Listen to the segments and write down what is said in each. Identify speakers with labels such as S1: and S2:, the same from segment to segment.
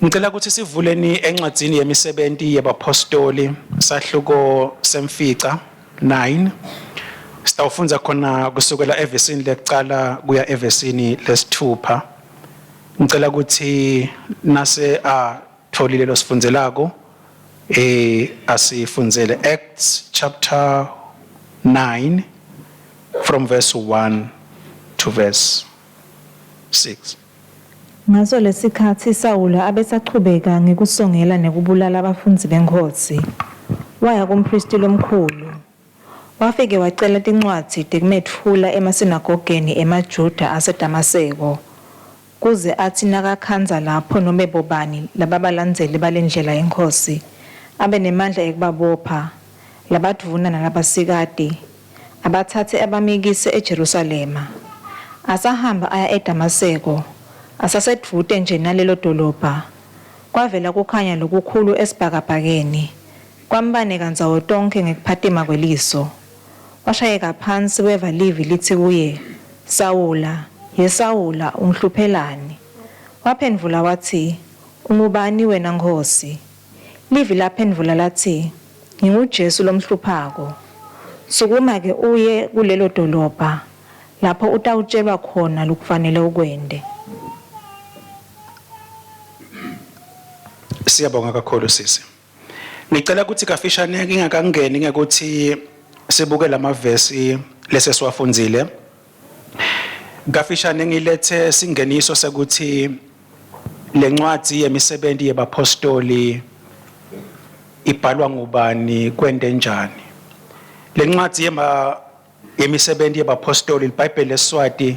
S1: Ngicela ukuthi sivuleni encwadzini yemisebenti yebapostoli sahluko semfica 9. Sitawufundza khona kusukela evesini lekucala kuya evesini lesithupha. Ngicela ukuthi nase atholile losifundzelako asifundzele Acts chapter 9 from verse 1 to verse 6.
S2: Ngaso lesikhatsi Sawula abesachubeka ngekusongela nekubulala bafundzi beNkhosi. Waya kumphristi lomkhulu, wafike wacela tincwadzi tekumetfula emasinagogeni emaJuda aseDamaseko, kuze atsi nakakhandza lapho nome bobani lababalandzeli balendlela yeNkhosi, abe nemandla ekubabopha, labadvuna nalabasikati, abatsatse abamikise eJerusalema. Asahamba aya eDamaseko, asasedvute nje nalelo dolobha, kwavela kukhanya lokukhulu esibhakabhakeni, kwambaneka ndzawo tonkhe ngekuphatima kweliso. Washayeka phansi weva livi litsi kuye, Sawula, ye Sawula, ungihluphelani? Waphendvula watsi, Ungubani wena Nkhosi? Livi laphendvula latsi, NginguJesu lomhluphako. Sukuma-ke uye kulelo dolobha, lapho utawutjelwa khona lokufanele ukwente.
S1: Siyabonga kakhulu sisi. Ngicela ukuthi kafishane ngingakangeni ngekuthi sibuke lamavesi lesesiwafundzile. Kafishane ngilethe singeniso sekuthi lencwadzi yemisebenti yebapostoli ibhalwa ngubani kwente njani. Lencwadzi yema yemisebenti yebapostoli iBhayibheli leSwati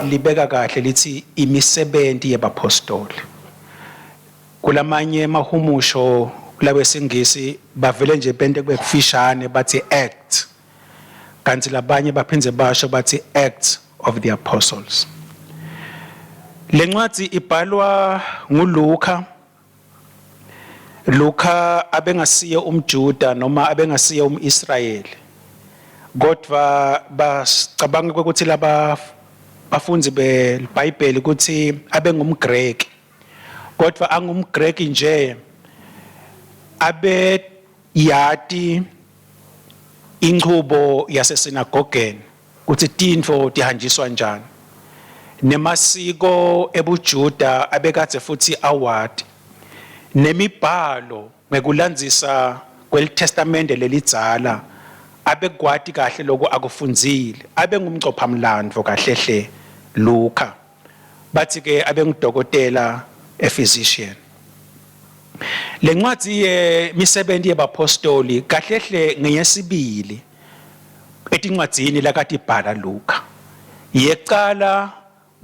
S1: libeka kahle lithi imisebenti yebapostoli. Kulamanye emahumusho kulabesingisi bavele nje bente kube kufishane bathi Act. Kanti labanye baphindze basho bathi Acts of the Apostles. Lencwadzi ibhalwa nguLuka. Luka abengasiye umJuda noma abengasiye umIsrayeli. Kodwa basicabanga ukuthi laba bafundzi beBhayibheli ukuthi abengumGreki. Kodwa angumGreki nje abe yati inchubo yasesinagogeni kutsi tintfo tihanjiswa njani nemasiko ebuJuda abekadze futsi awati nemibhalo ngekulandzisa kweliTestamende lelidzala abekwati kahle lokho akufundzile abengumcophamlandvo kahle hle Luka bathi ke abengudokotela a physician. Lencwadzi yemisebenti yebapostoli kahle hle ngeyesibili etincwadzini lakatibhala Luka. Yecala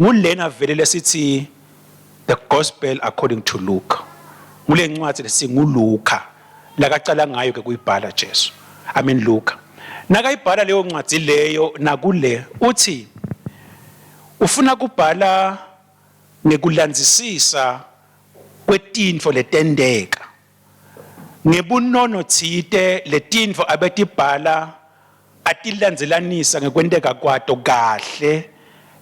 S1: ngulena vele lesithi the gospel according to Luke. Ngulencwadzi lesithi nguLuka lakacala ngayo ke kuyibhala Jesu. I mean Luka. Nakayibhala leyo ncwadzi leyo nakule uthi ufuna kubhala ngekulandzisisa kwetintfo letenteka ngebunono tsite letintfo abetibhala atilandzelanisa ngekwenteka kwato kahle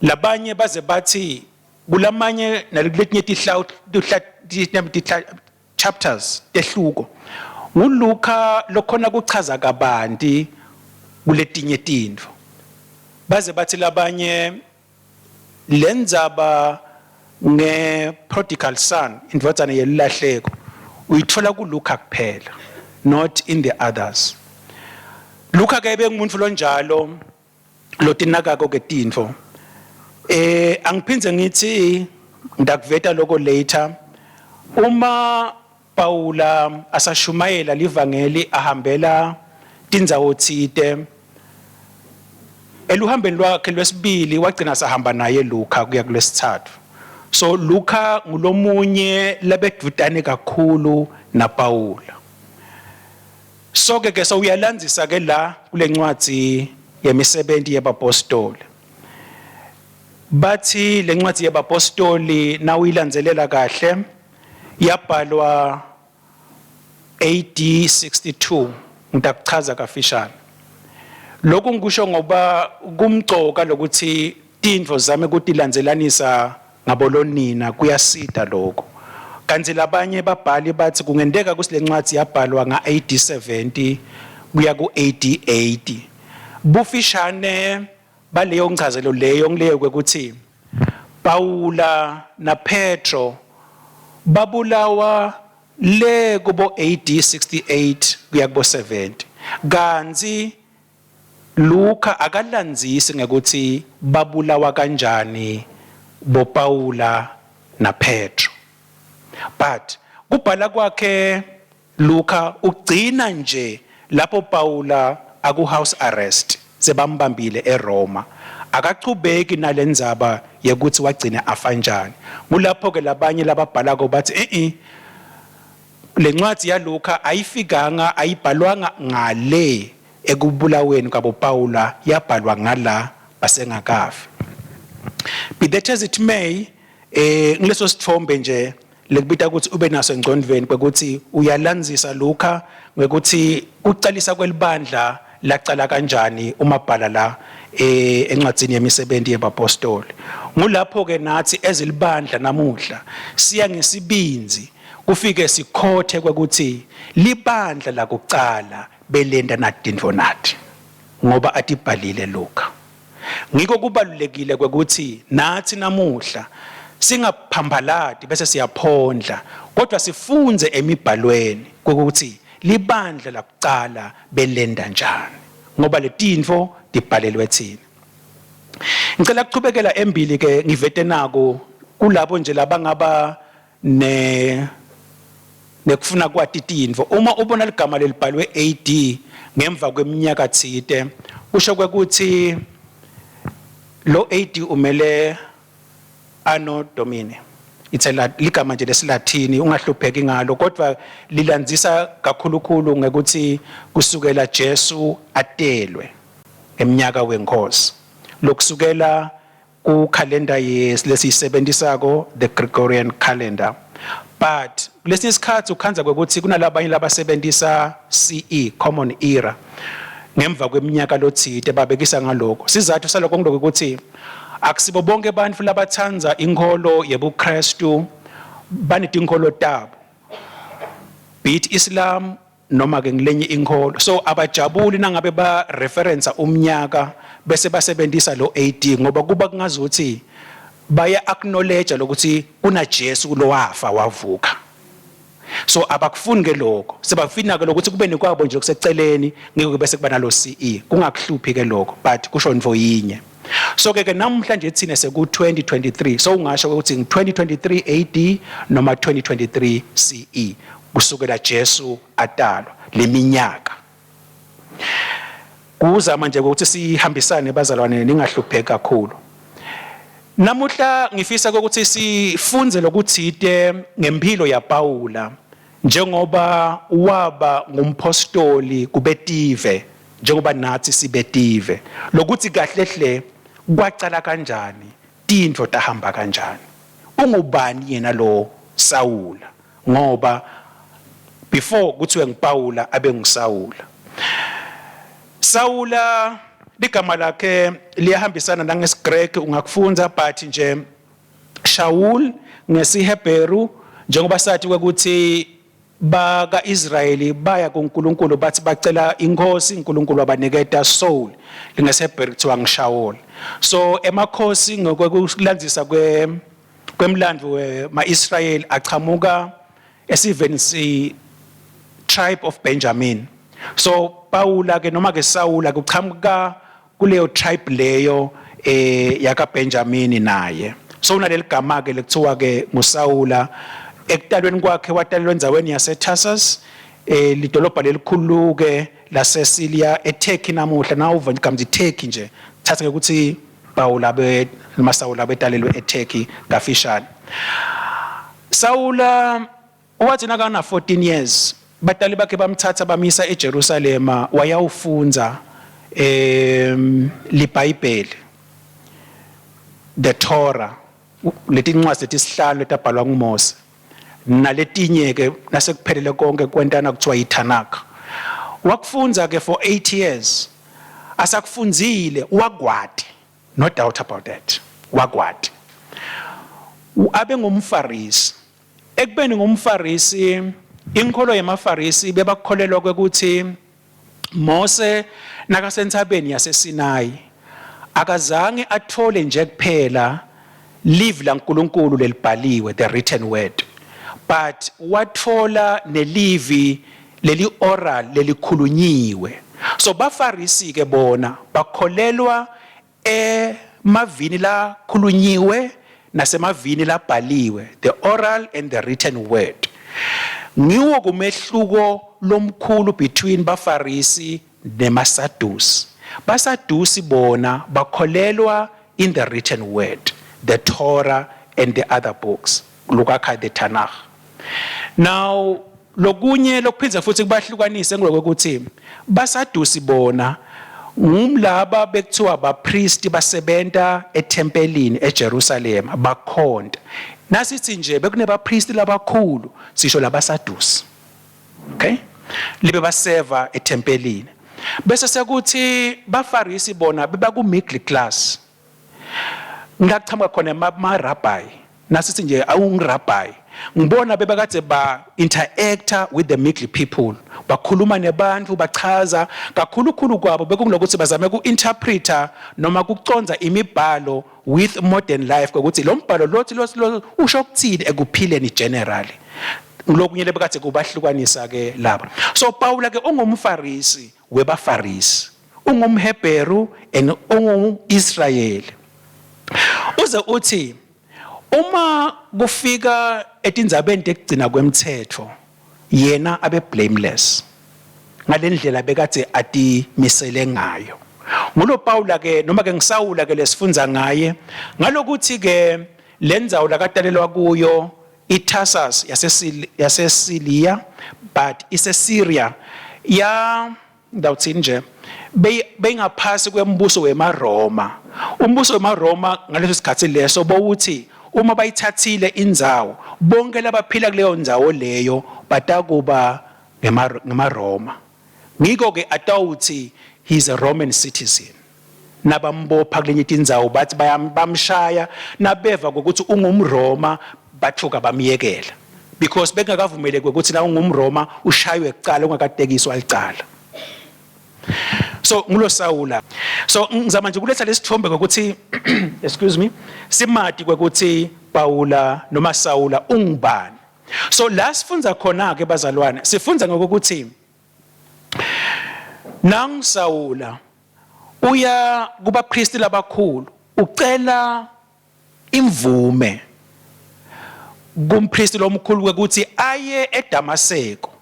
S1: labanye baze bathi kulamanye nakuletinye tihlawu chapters tehluko nguLuka lokhona kuchaza kabanti kuletinye tintfo baze bathi labanye Lendzaba nge prodigal son, indvodzana yelilahleko, uyitfola kuLuka kuphela, not in the others. Luka ke bengumuntu lonjalo lotinakako ke tintfo. Angiphindze ngithi ngidakuveta lokho later. Uma Pawula asashumayela livangeli ahambela tindzawo tsite. Eluhambeni lwakhe lwesibili wagcina sahamba naye Luka kuya kulesithathu. So Luka ngulomunye labedvutane kakhulu naPawula. So ke ke sewuyalandzisa ke la kulencwadzi yemisebenti yebapostoli. Bathi lencwadzi yebapostoli nawuyilandzelela kahle yabhalwa AD 62 ngitakuchaza kafishane. Lokhu ngikusho ngoba kumcoka lokuthi tintfo zame kutilandzelanisa Ngabolonina kuyasita lokho. Kanti labanye babhali bathi kungenteka ukuthi lencwadi yabhalwa nga-AD 70 kuya ku-AD 80. Bufishane baleyo nchazelo leyo ngileyo kwekuthi Pawula na Petro babulawa le kubo AD 68 kuya kubo 70 kanti Luka akalandzisi ngekutsi babulawa kanjani boPawula naPhetro. But kubhala kwakhe Luka ugcina nje lapho Pawula aku house arrest sebambambile eRoma. Akachubeki nalendzaba yekutsi wagcina afa njani. Ngulapho ke labanye lababhalako batsi eh eh Lencwadzi yaLukha ayifikanga ayibhalwanga ngale ekubulaweni kwaboPawula yabhalwa ngala basengakafi. Be that as it may, eh ngileso sithombe nje lekubita ukuthi ube naso engcondvweni kwekuthi uyalandzisa Luka ngekuthi kucalisa kwelibandla lacala kanjani umabhala la eh encwadzini yemisebenzi yebapostoli. Ngulapho ke nathi ezilibandla namuhla siya ngesibindzi Kufike sikhothe kwekuthi libandla lakucala belenta natintfo nathi ngoba atibhalile Luka. Ngiko kubalulekile kwekuthi nathi namuhla singaphambalati bese siyaphondla kodwa sifundze emibhalweni kwekuthi libandla lakucala belenta njani ngoba letintfo tibhalelwe thina. Ngicela kuchubekela embili ke ngivete naku kulabo nje labangaba ne nekufuna kwati tintfo uma ubona ligama lelibhalwe AD ngemva kweminyaka tsite kusho kwekuthi lo AD umele anno domini it's a ligama nje lesilathini ungahlupheki ngalo kodwa lilandzisa kakhulukhulu ngekuthi kusukela Jesu atelwe ngemnyaka wenkosi lokusukela kukhalenda lesiyisebentisako the Gregorian calendar but kulesinye isikhathi ukhandza kwekuthi kunalabanye labasebentisa CE common era ngemva kweminyaka lotsite babekisa ngaloko sizathu saloko ngiloko ukuthi akusibo bonke abantu labatsandza inkholo yebuKristu banetinkholo tabo be it Islam noma ke ngilenye inkholo so abajabuli nangabe ba reference umnyaka bese basebenzisa lo AD ngoba kuba kungazuthi baya acknowledge lokuthi kuna Jesu lowafa wavuka so abakufuni ke lokho sebafina ke lokuthi kube nekwabo nje kuseceleni ngeke bese kuba nalo CE kungakuhluphi ke lokho but kusho ntfo yinye so ke ke namhlanje thina seku 2023 so ungasho ukuthi ngi 2023 AD noma 2023 CE kusukela Jesu atalwa leminyaka kuzama nje ukuthi sihambisane bazalwane ningahlupheki kakhulu namuhla ngifisa ukuthi sifunze lokuthite ngempilo yaPawula njengoba waba ngumpostoli kubetive njengoba nathi sibetive lokuthi kahle hle kwacala kanjani tintfo tahamba kanjani ungubani yena lo Sawula ngoba before kuthiwe nguPawula abe nguSawula Sawula ligama lakhe liyahambisana nangesiGrek ungakufundza but nje Shaul ngesiHebheru njengoba sathi ukuthi baka-Israyeli baya kuNkulunkulu bathi bacela inkosi uNkulunkulu wabaniketa Saul ngesiHebheru kuthiwa nguShaul so emakhosi ngokwekulandzisa kwe kwemlandvo wema-Israyeli achamuka esiveni si tribe of Benjamin so Pawula ke noma ke Sawula kuchamuka kuleyo tribe leyo eh yaka Benjamin naye so unaleli gama ke lekuthiwa ke nguSawula ekutalweni kwakhe watalelwa endzaweni yase Tarsus eh lidolobha lelikhulu ke laseSyria eTurkey namuhla nawuva nje igama iTurkey nje thatha ke ukuthi Pawula be noma Sawula betalelwe eTurkey kafishane Sawula wathi nakana 14 years batali bakhe bamthatha bamisa eJerusalema wayawufundza em liBhayibheli the Torah letincwadi letisihlanu letabhalwa nguMose naletinye ke nasekuphelele konke kwentana kuthiwa yiTanakh wakufundza ke for 8 years asakufundzile wakwati no doubt about that wakwati. Abe ngumFarisi. Ekubeni ngumFarisi, inkholo yemaFarisi bebakholelwa kwekuthi Mose nakasentsabeni yaseSinayi akazange athole nje kuphela livi laNkulunkulu lelibhaliwe, the written word, but watfola nelivi leli oral lelikhulunyiwe. So baFarisi ke bona bakholelwa emavini lakhulunyiwe nasemavini labhaliwe, the oral and the written word. Ngiwo kumehluko lomkhulu between baFarisi nemaSadusi. BaSadusi bona bakholelwa in the written word, the Torah and the other books, lokwakha the Tanakh. Now lokunye lokuphindze futhi kubahlukanise ngiloko ukuthi baSadusi bona ngumlaba bekuthiwa bapristi basebenta ethempelini eJerusalem bakhonta. Nasithi nje bekunebapristi labakhulu sisho labaSadusi. Okay? Libe baseva ethempelini. Bese sekuthi baFarisi bona bebaku middle class. Ngilaqhamuka khona ma rabbi. Nasithi nje awungirabbi. Ngibona bebakade ba interacta with the middle people. Bakhuluma nebantu bachaza kakhulukhulu kwabo bekungulokuthi bazame ku-interpreta noma kuconza imibhalo with modern life ukuthi lo mbhalo lothi lo usho ukuthini ekuphileni generally. Lokunye lebekade kubahlukanisa ke laba. So Paula ke ungumFarisi webaFarisi, ungumHebheru and unguIsrayeli. Uze uthi uma kufika etindzabeni tekugcina kwemthetho yena abe blameless ngalendlela bekade atimisele ngayo. Ngulo Paula ke noma ke ngisawula ke lesifundza ngaye ngalokuthi ke lendzawo lakatalelwa kuyo iTarsus yaseSilia but iseSyria ya ndawuthini nje beyingaphasi kwembuso wemaRoma. Umbuso wemaRoma ngaleso sikhathi leso bowuthi uma bayithathile indzawo bonke labaphila kuleyo ndzawo leyo batakuba ngemaRoma. Ngiko ke atawuthi he's a Roman citizen. Nabambopha kulenye tindzawo bathi bamshaya nabeva ukuthi ungumRoma bathuka bamyekela because bekungakavumeleki ukuthi na ungumRoma ushaywe kucala ungakatekiswa licala. So ngulo Sawula. So ngizama nje kuletha lesithombe ngokuthi excuse me simati kwekuthi Paula noma Sawula ungubani. So la sifundza khona ke bazalwane sifundza ngokuthi nangu Sawula uya kubapristi labakhulu ucela imvume kumpristi lomkhulu ukuthi aye eDamaseko.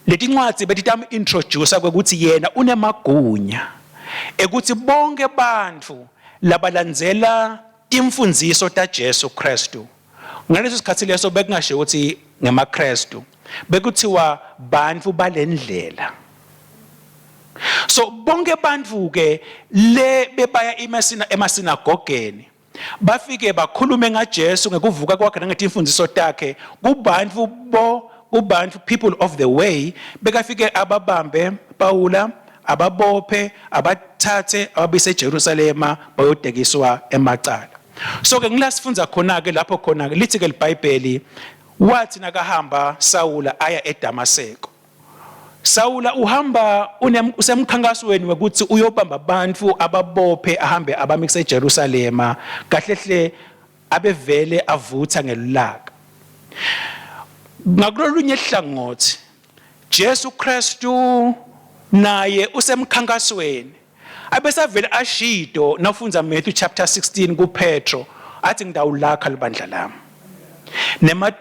S1: Letincwadzi betitam introduce kwekuthi yena unemagunya ekuthi bonke bantfu labalandzela timfundziso taJesu Kristu. Ngaleso sikhathi leso bekungasho ukuthi ngemaKristu, bekuthiwa bantfu balendlela. So bonke bantfu ke le bebaya emasinagogeni bafike bakhulume ngaJesu ngekuvuka kwakhe nangetimfundziso takhe kubantfu bo kubantu people of the way bekafike ababambe Paula ababophe abathathe ababise eJerusalema bayotekiswa emacala. So ke ngila sifundza khona ke lapho khona ke lithi ke liBhayibheli wathi nakahamba Sawula aya eDamaseko. Sawula uhamba usemkhankasweni wekuthi uyobamba abantu ababophe ahambe abamikise eJerusalema kahle hle abevele avutha ngelulaka. Ngakulolunye hlangothi Jesu Kristu naye usemkhankasweni abesavele ashido nawufundza Matthew chapter 16 kuPetro athi ngidawulakha libandla lami nema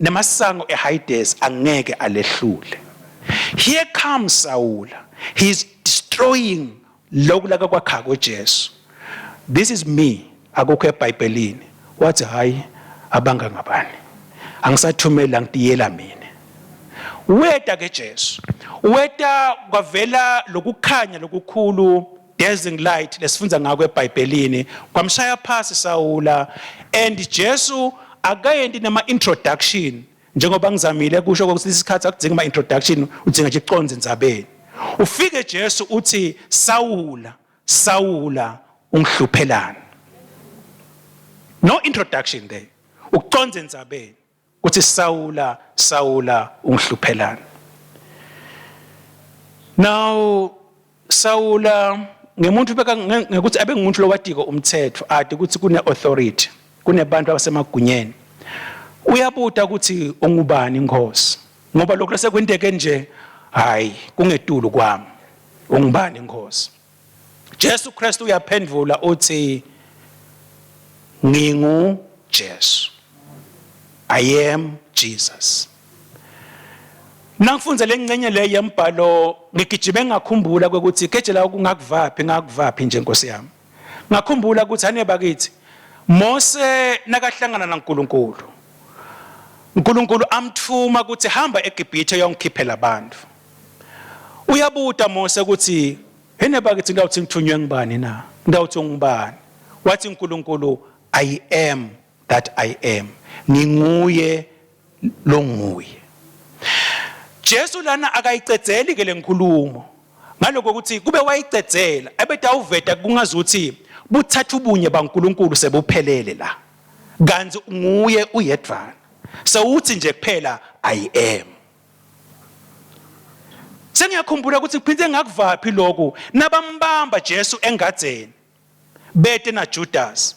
S1: nemasango eHades angeke alehlule. Here comes Sawula, he is destroying lokhu laka kwakhako Jesu. This is me, akukho eBhayibhelini. Wathi hayi abanga ngabani, angisathumeli angitiyela mina. Weta ke Jesu, weta kwavela lokukhanya lokukhulu, dazzling light lesifundza ngako eBhayibhelini, kwamshaya phasi Sawula. And Jesu akayenti nama introduction njengoba ngizamile kusho ukuthi isikhathi akudingi ama introduction, udinga nje iconze endzabeni. Ufike Jesu uthi Sawula, Sawula ungihluphelani? No introduction there. Uconze endzabeni kuthi Sawula, Sawula ungihluphelani. Now Sawula ngemuntu beka ngekuthi abe ngumuntu lowatiko umthetho ati ukuthi kune authority, kunebantu abasemagunyeni. Uyabuta ukuthi ungubani inkosi? Ngoba lokho lesekwenteke nje hayi kungetulu kwami. Ungubani inkosi? Jesu Kristu uyaphendvula uthi ngingu Jesu. I am Jesus. Nangifundza lengcenye le yembhalo ngigijime ngakhumbula ukuthi geje la kungakuvaphi ngakuvaphi nje Nkosi yami. Ngakhumbula ukuthi ane bakithi Mose nakahlangana naNkulunkulu. uNkulunkulu amthuma ukuthi hamba eGibhithe uyongikhiphela abantu. Uyabuta Mose ukuthi hene bakithi ngawuthi ngithunywe ngibani na? Ngawuthi ungubani? Wathi uNkulunkulu I am that I am. Nginguye longuye. Jesu lana akayicedzeli ke lenkulumo. Ngaloko ukuthi kube wayicedzela ebetawuveta kungazuthi buthatha ubunye baNkulunkulu sebuphelele la. Kanti nguye uyedvana. Sewuthi nje kuphela I am. Sengiyakhumbula ukuthi kuphinde ngakuvaphi lokhu nabambamba Jesu engadzeni bete na Judas.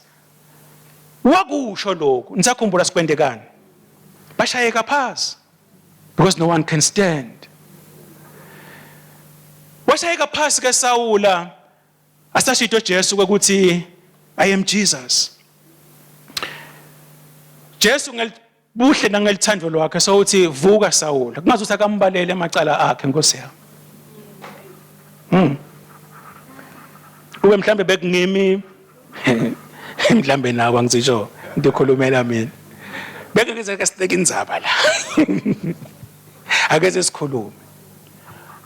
S1: Wakusho lokhu nisakhumbula sikwendekani? Bashayeka phasi because no one can stand. Washayeka phasi ke Sawula asashito Jesu ukuthi I am Jesus. Jesu buhle nangelithando lwakhe sowuthi vuka Sawula kungazuthi akambalele amacala akhe Nkosi yami. Kube mhlambe bekungimi mhlambe nawe angisisho ngikhulumela mina. Beke ngize ke sibeke indzaba la. Ake sesikhulume.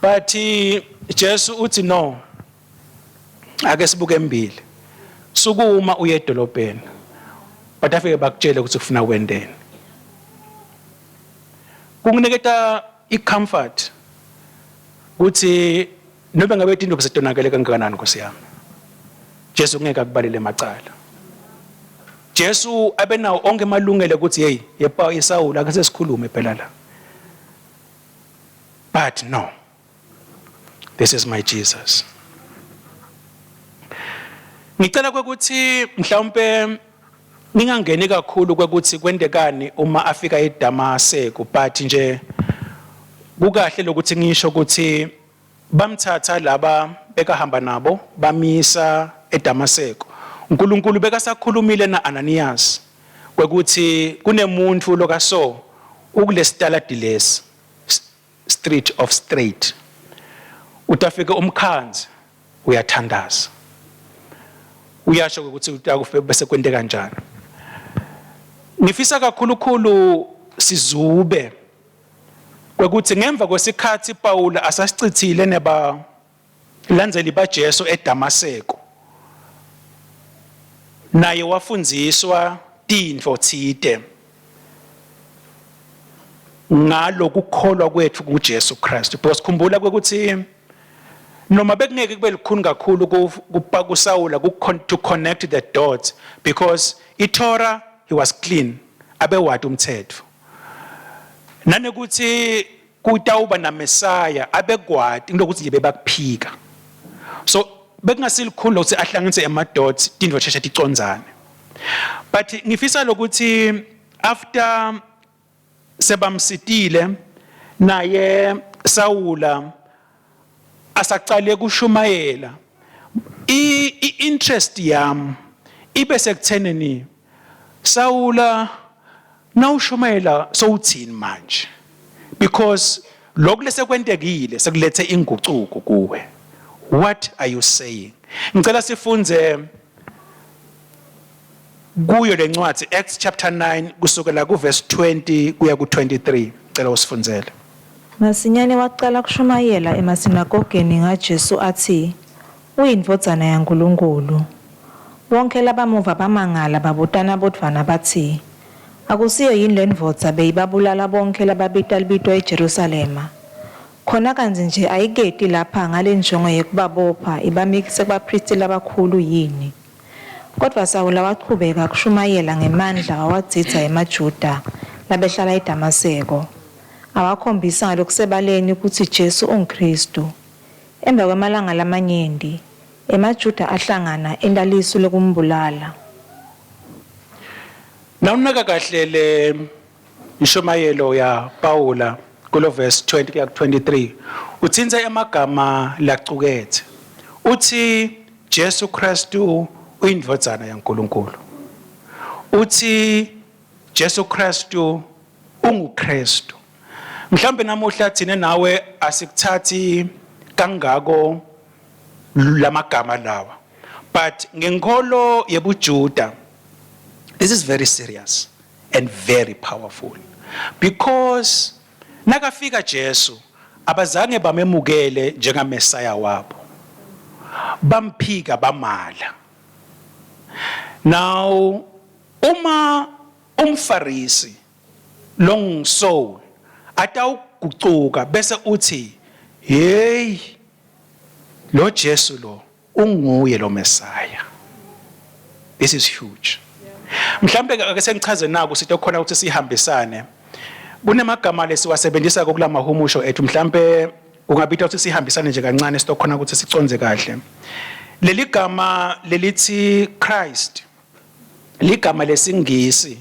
S1: But Jesu uthi no. Ake sibuke embili. Sukuma uye edolobheni. But afike bakutshele ukuthi kufuna wendeni. Kunginiketa i-comfort ukuthi nobe ngabe tinto setonakele kangakanani Nkosi yami. Jesu ngeke akubalele emacala. Jesu abenawo onke amalungelo ukuthi hey yepa iSawula ake sesikhulume phela la. But no. This is my Jesus. Ngicela ukuthi mhlawumbe ningangeni kakhulu kwekuthi kwentekani uma afika eDamaseko, but nje kukahle lokuthi ngisho ukuthi bamthatha laba bekahamba nabo bamisa eDamaseko. uNkulunkulu bekasakhulumile na Ananias kwekuthi kunemuntu lokaso ukulesitaladi lesi, Street of Straight. Utafike umkhanzi uyathandaza. Uyasho ukuthi utakufe bese kwente kanjani. Ngifisa kakhulu khulu sizube kwekuthi ngemva kwesikhathi Paul asasicithile neba landzeli baJesu eDamaseko naye wafundziswa tintfo tsite ngalokukholwa kwethu kuJesu Kristu, because khumbula ukuthi noma bekungeke kube lukhuni kakhulu kuSawula to connect the dots, because iTorah he was clean, abewati umthetho, nanekuthi kutawuba naMesaya abekwati kulokuthi nje bebakuphika, so bekungasilikhulu lokuthi ahlanganise ema-dots tintfo sheshe ticondzane. But ngifisa lokuthi after sebamsitile naye Sawula asaqale kushumayela, i-interest yami ibe sekutheneni Sawula nawushumayela sowuthini manje, because lokhu lesekwentekile sekulethe ingucuko kuwe. What are you saying? Ngicela sifunze kuyo lencwadi Acts chapter 9 kusukela ku verse 20 kuya ku 23. Ngicela usifundzele.
S2: Masinyane wacala kushumayela emasinagogeni ngaJesu athi uyindvodzana yaNkulunkulu. Bonke labamuva bamangala babutana bodvwana batsi, Akusiyo yini lendvodza beyibabulala bonkhe lababita libito eJerusalema? Khona kantsi nje ayiketi lapha ngalenjongo yekubabopha ibamikise kubaphristi labakhulu yini? Kodvwa Sawula wachubeka kushumayela ngemandla wawadzidza emaJuda labehlala eDamaseko, awakhombisa ngalokusebaleni kutsi Jesu unguKhristu. Emva kwemalanga lamanyenti, emaJuda ahlangana enta lisu lekumbulala.
S1: Nawunaka kahle le inshumayelo ya Paula kulo verse 20 kuya ku 23 utsintsa emagama lacukethe uthi Jesu Kristu uyindvodzana yaNkulunkulu uthi Jesu Kristu unguKristu mhlawumbe namuhla thina nawe asikuthathi kangako lamagama lawa but ngenkolo yebuJuda this is very serious and very powerful because nakafika Jesu abazange bamemukele njengaMesaya wabo bamphika bamala now uma umfarisi longuSaul atawugucuka bese uthi hey lo Jesu lo unguye lo Messiah this is huge mhlambe ake sengichaze naku sitokhona ukuthi sihambisane kunemagama lesiwasebenzisa kulamahumusho ethu mhlambe kungabita ukuthi sihambisane nje kancane sitokhona ukuthi siconze kahle leli gama lelithi Christ ligama lesingisi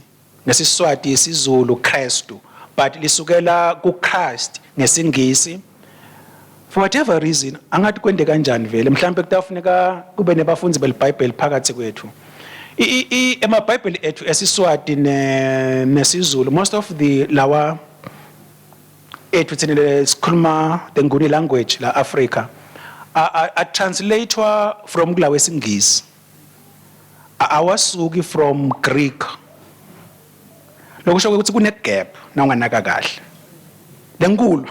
S1: ngesiswati isiZulu Kristu but lisukela ku Christ ngesingisi for whatever reason angathi kwende kanjani vele mhlawumbe kutafuneka kube nebafundi beliBhayibheli phakathi kwethu emaBhayibheli ethu esiswati nesiZulu most of the lawa ethu thina sikhuluma the Nguni language la Africa a translatewa from kulawa esingisi awasuki from Greek lokusho ukuthi kune gap nawunganaka kahle lenkulu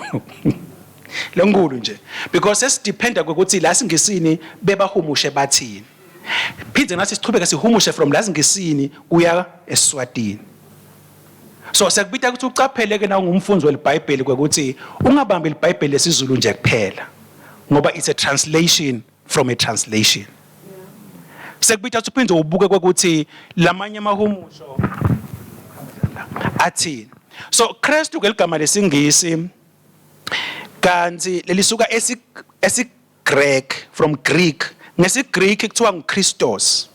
S1: lenkulu nje because sesidependa ukuthi la singisini bebahumushe bathini phinde nathi sichubeke sihumushe from la singisini kuya eSwatini so sekubita ukuthi ucaphele ke na ungumfundi weliBhayibheli kwekuthi ungabambi iBhayibheli lesiZulu nje kuphela ngoba it's a translation from a translation sekubita ukuthi uphinde ubuke kwekuthi lamanye amahumusho athini so Kristu ke ligama lesingisi kanti lelisuka esi esi Greek from Greek ngesiGreek kuthiwa nguChristos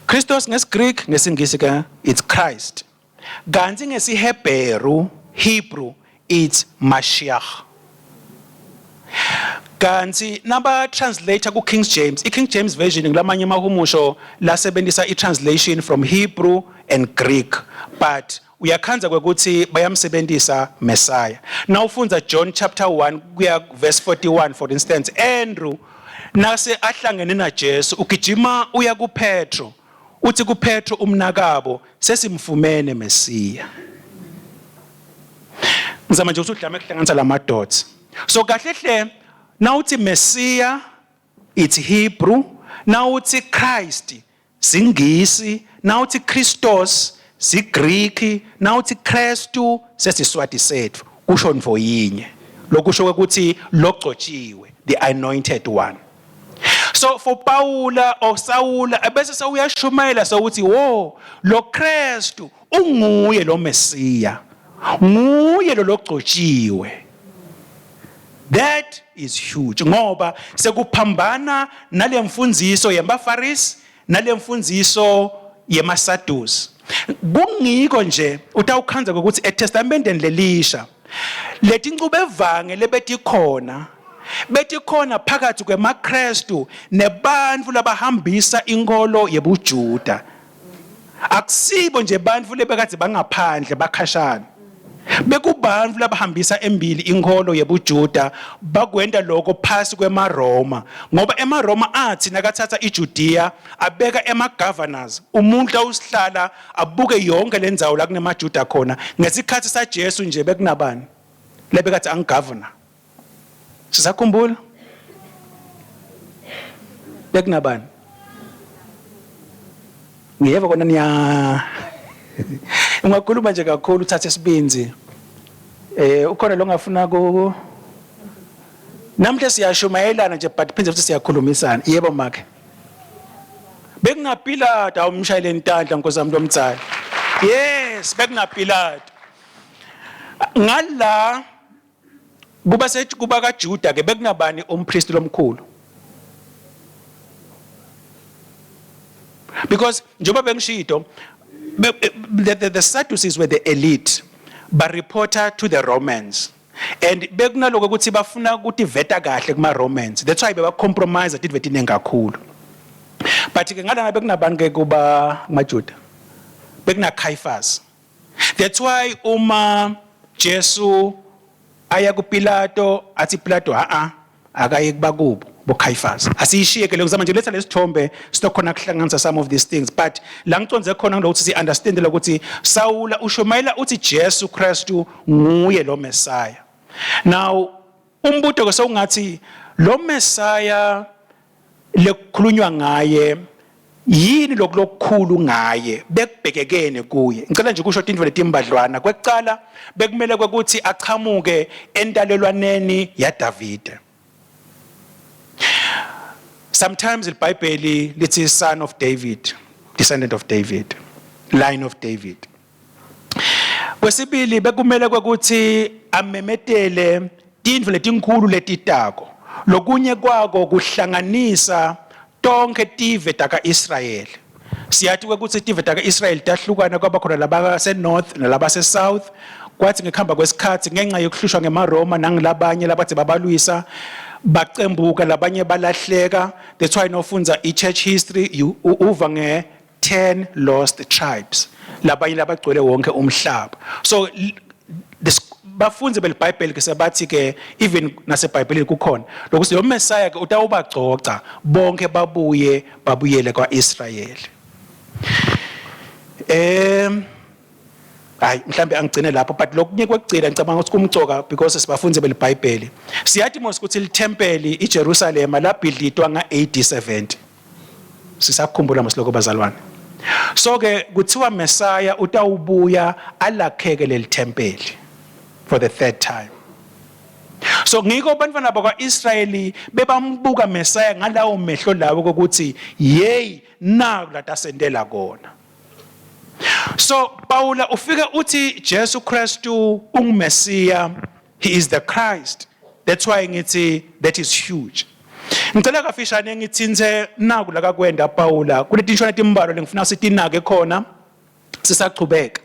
S1: Christos ngesiGreek ngesingisi ke it's Christ Kanti ngesiHebheru, Hebrew, it's Mashiach. Kanti naba translator ku King James, i King James Version kulamanye amahumusho lasebenzisa i translation from Hebrew and Greek, but uyakhandza kwekuthi bayamsebenzisa Messiah. Nawufundza John chapter 1 kuya verse 41 for instance, Andrew nase ahlangene na Jesu ugijima uya kuPetro Uthi kuPetro umnakabo sesimfumene Mesiya. Ngizama nje ukuthi udlame kuhlanganisa lama dots. So kahle hle nawuthi Mesiya it's Hebrew, nawuthi Christ singisi, nawuthi Christos siGreek, nawuthi Kristu sesiswati sethu kusho ntfo yinye. Lokusho ukuthi logcotshiwe, the anointed one. So for Paula or Sawula ebese sewuyashumayela sewuthi wo lo Kristu unguye lo Mesiya nguye lo logcotshiwe that is huge ngoba sekuphambana nalemfundziso yemaFarisi nalemfundziso yemaSadusi kungiko nje utawukhandza ukuthi eTestamenteni lelisha letincubevange lebetikhona betikhona phakathi kwemaKristu nebantfu labahambisa inkolo yebuJuda akusibo nje bantfu lebekadze bangaphandle bakhashana bekubantfu labahambisa embili inkholo yebuJuda bakwenta lokho phasi kwemaRoma ngoba emaRoma athi nakathatha iJudiya abeka ema-governors umuntu awusihlala abuke yonke le ndzawo la kunemaJuda khona ngesikhathi saJesu nje bekunabani lebekathi angigovernor sisakhumbula bekunabani ngiyeva kona niya ungakhuluma nje kakhulu uthathe isibinzi eh ukhona lo ngafuna ku namhla siyashumayelana nje but phinde futhi siyakhulumisana yebo makhe. BekunaPilato awumshayeleni intandla nkosi yami lomdzala. Yes, bekunaPilato. Ngala kuba sethi kuba kaJuda ke bekunabani umpristi lomkhulu? Because njengoba bengishito the Sadducees were the elite ba reporter to the Romans. And bekunaloko ukuthi bafuna ukutiveta kahle kuma Romans. That's why beba compromise tintfo letiningi kakhulu. But ke ngalana bekunabantu ke kuba maJuda. Bekuna Caiaphas. That's why uma Jesu aya kuPilato athi Pilato a a akaye kubakubo boCaiaphas. Asiyishiye ke lokuzama nje letha lesithombe sitokhona kuhlanganisa some of these things, but la ngicondze khona ngilokuthi si understand lokuthi Sawula ushumayela uthi Jesu Kristu nguye lo Messiah. Now umbuto ke sewungathi lo Messiah lekukhulunywa ngaye yini lokulokukhulu ngaye, bekubhekekene kuye? Ngicela nje kusho tintfo letimbadlwana. Kwekucala, bekumele kwekuthi achamuke entalelwaneni yaDavide. Sometimes iBhayibheli lithi son of David, descendant of David, line of David. Kwesibili, bekumele kwekuthi amemetele tintfo letinkhulu letitako. Lokunye kwako kuhlanganisa tonke tive taka-Israyeli. Siyati kwekuthi tive taka-Israyeli tahlukana, kwaba khona labase north nalabase south. Kwathi ngekuhamba kwesikhathi, ngenxa yokuhlushwa ngemaRoma nangilabanye labathe babalwisa, bacembuka, labanye balahleka. That's why nofundza i-church history you uva nge 10 lost tribes, labanye labagcwele wonke umhlaba. So this bafunzi beliBhayibheli ke sebathi ke even naseBhayibhelini kukhona lokuthi lo Messiah ke utawubagcogca bonke babuye babuyele kwaIsrayeli. Hayi, mhlambe angigcine lapho, but lokunye kwekugcina ngicabanga ukuthi kumcoka because sibafunzi beliBhayibheli. Siyathi mos ukuthi lithempeli iJerusalem labhidlitwa nga-AD 70. Sisakukhumbula mos lokho, bazalwane? So ke kuthiwa Messiah utawubuya alakheke leli thempeli for the third time. So ngiko bantwana bakwaIsrayeli bebambuka Messiah ngalawo mehlo lawo kokuthi yey, naku latasentela kona. So Paula ufika uthi Jesu Kristu unguMesiya, he is the Christ. That's why ngithi that is huge. Ngicela kafishane ngitsintse naku la kakwenda Paula kuletinshwana timbalo lengifuna sitinake khona sisachubeka.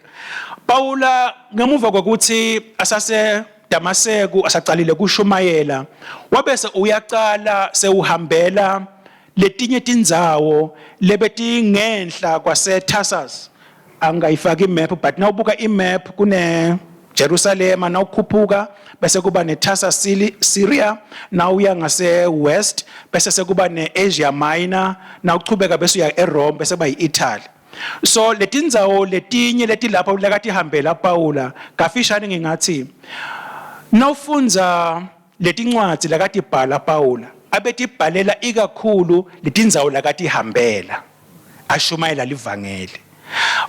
S1: Paula ngemuva kokuthi asase Damaseku asacalile kushumayela, wabese uyacala sewuhambela letinye tindzawo lebetingenhla kwase Tarsus. Angayifaki imap, but nawubuka imap kune Jerusalema, nawukhuphuka bese kuba neTarsus, Syria, nawuya ngase west bese sekuba neAsia Minor, nawuchubeka bese uya eRome, bese kuba yiItaly. So letindzawo letinye letilapho lakatihambela Paula, kafishane ngingathi nawufundza letincwadzi lakatibhala Paula, abetibhalela ikakhulu letindzawo lakatihambela ashumayela livangeli.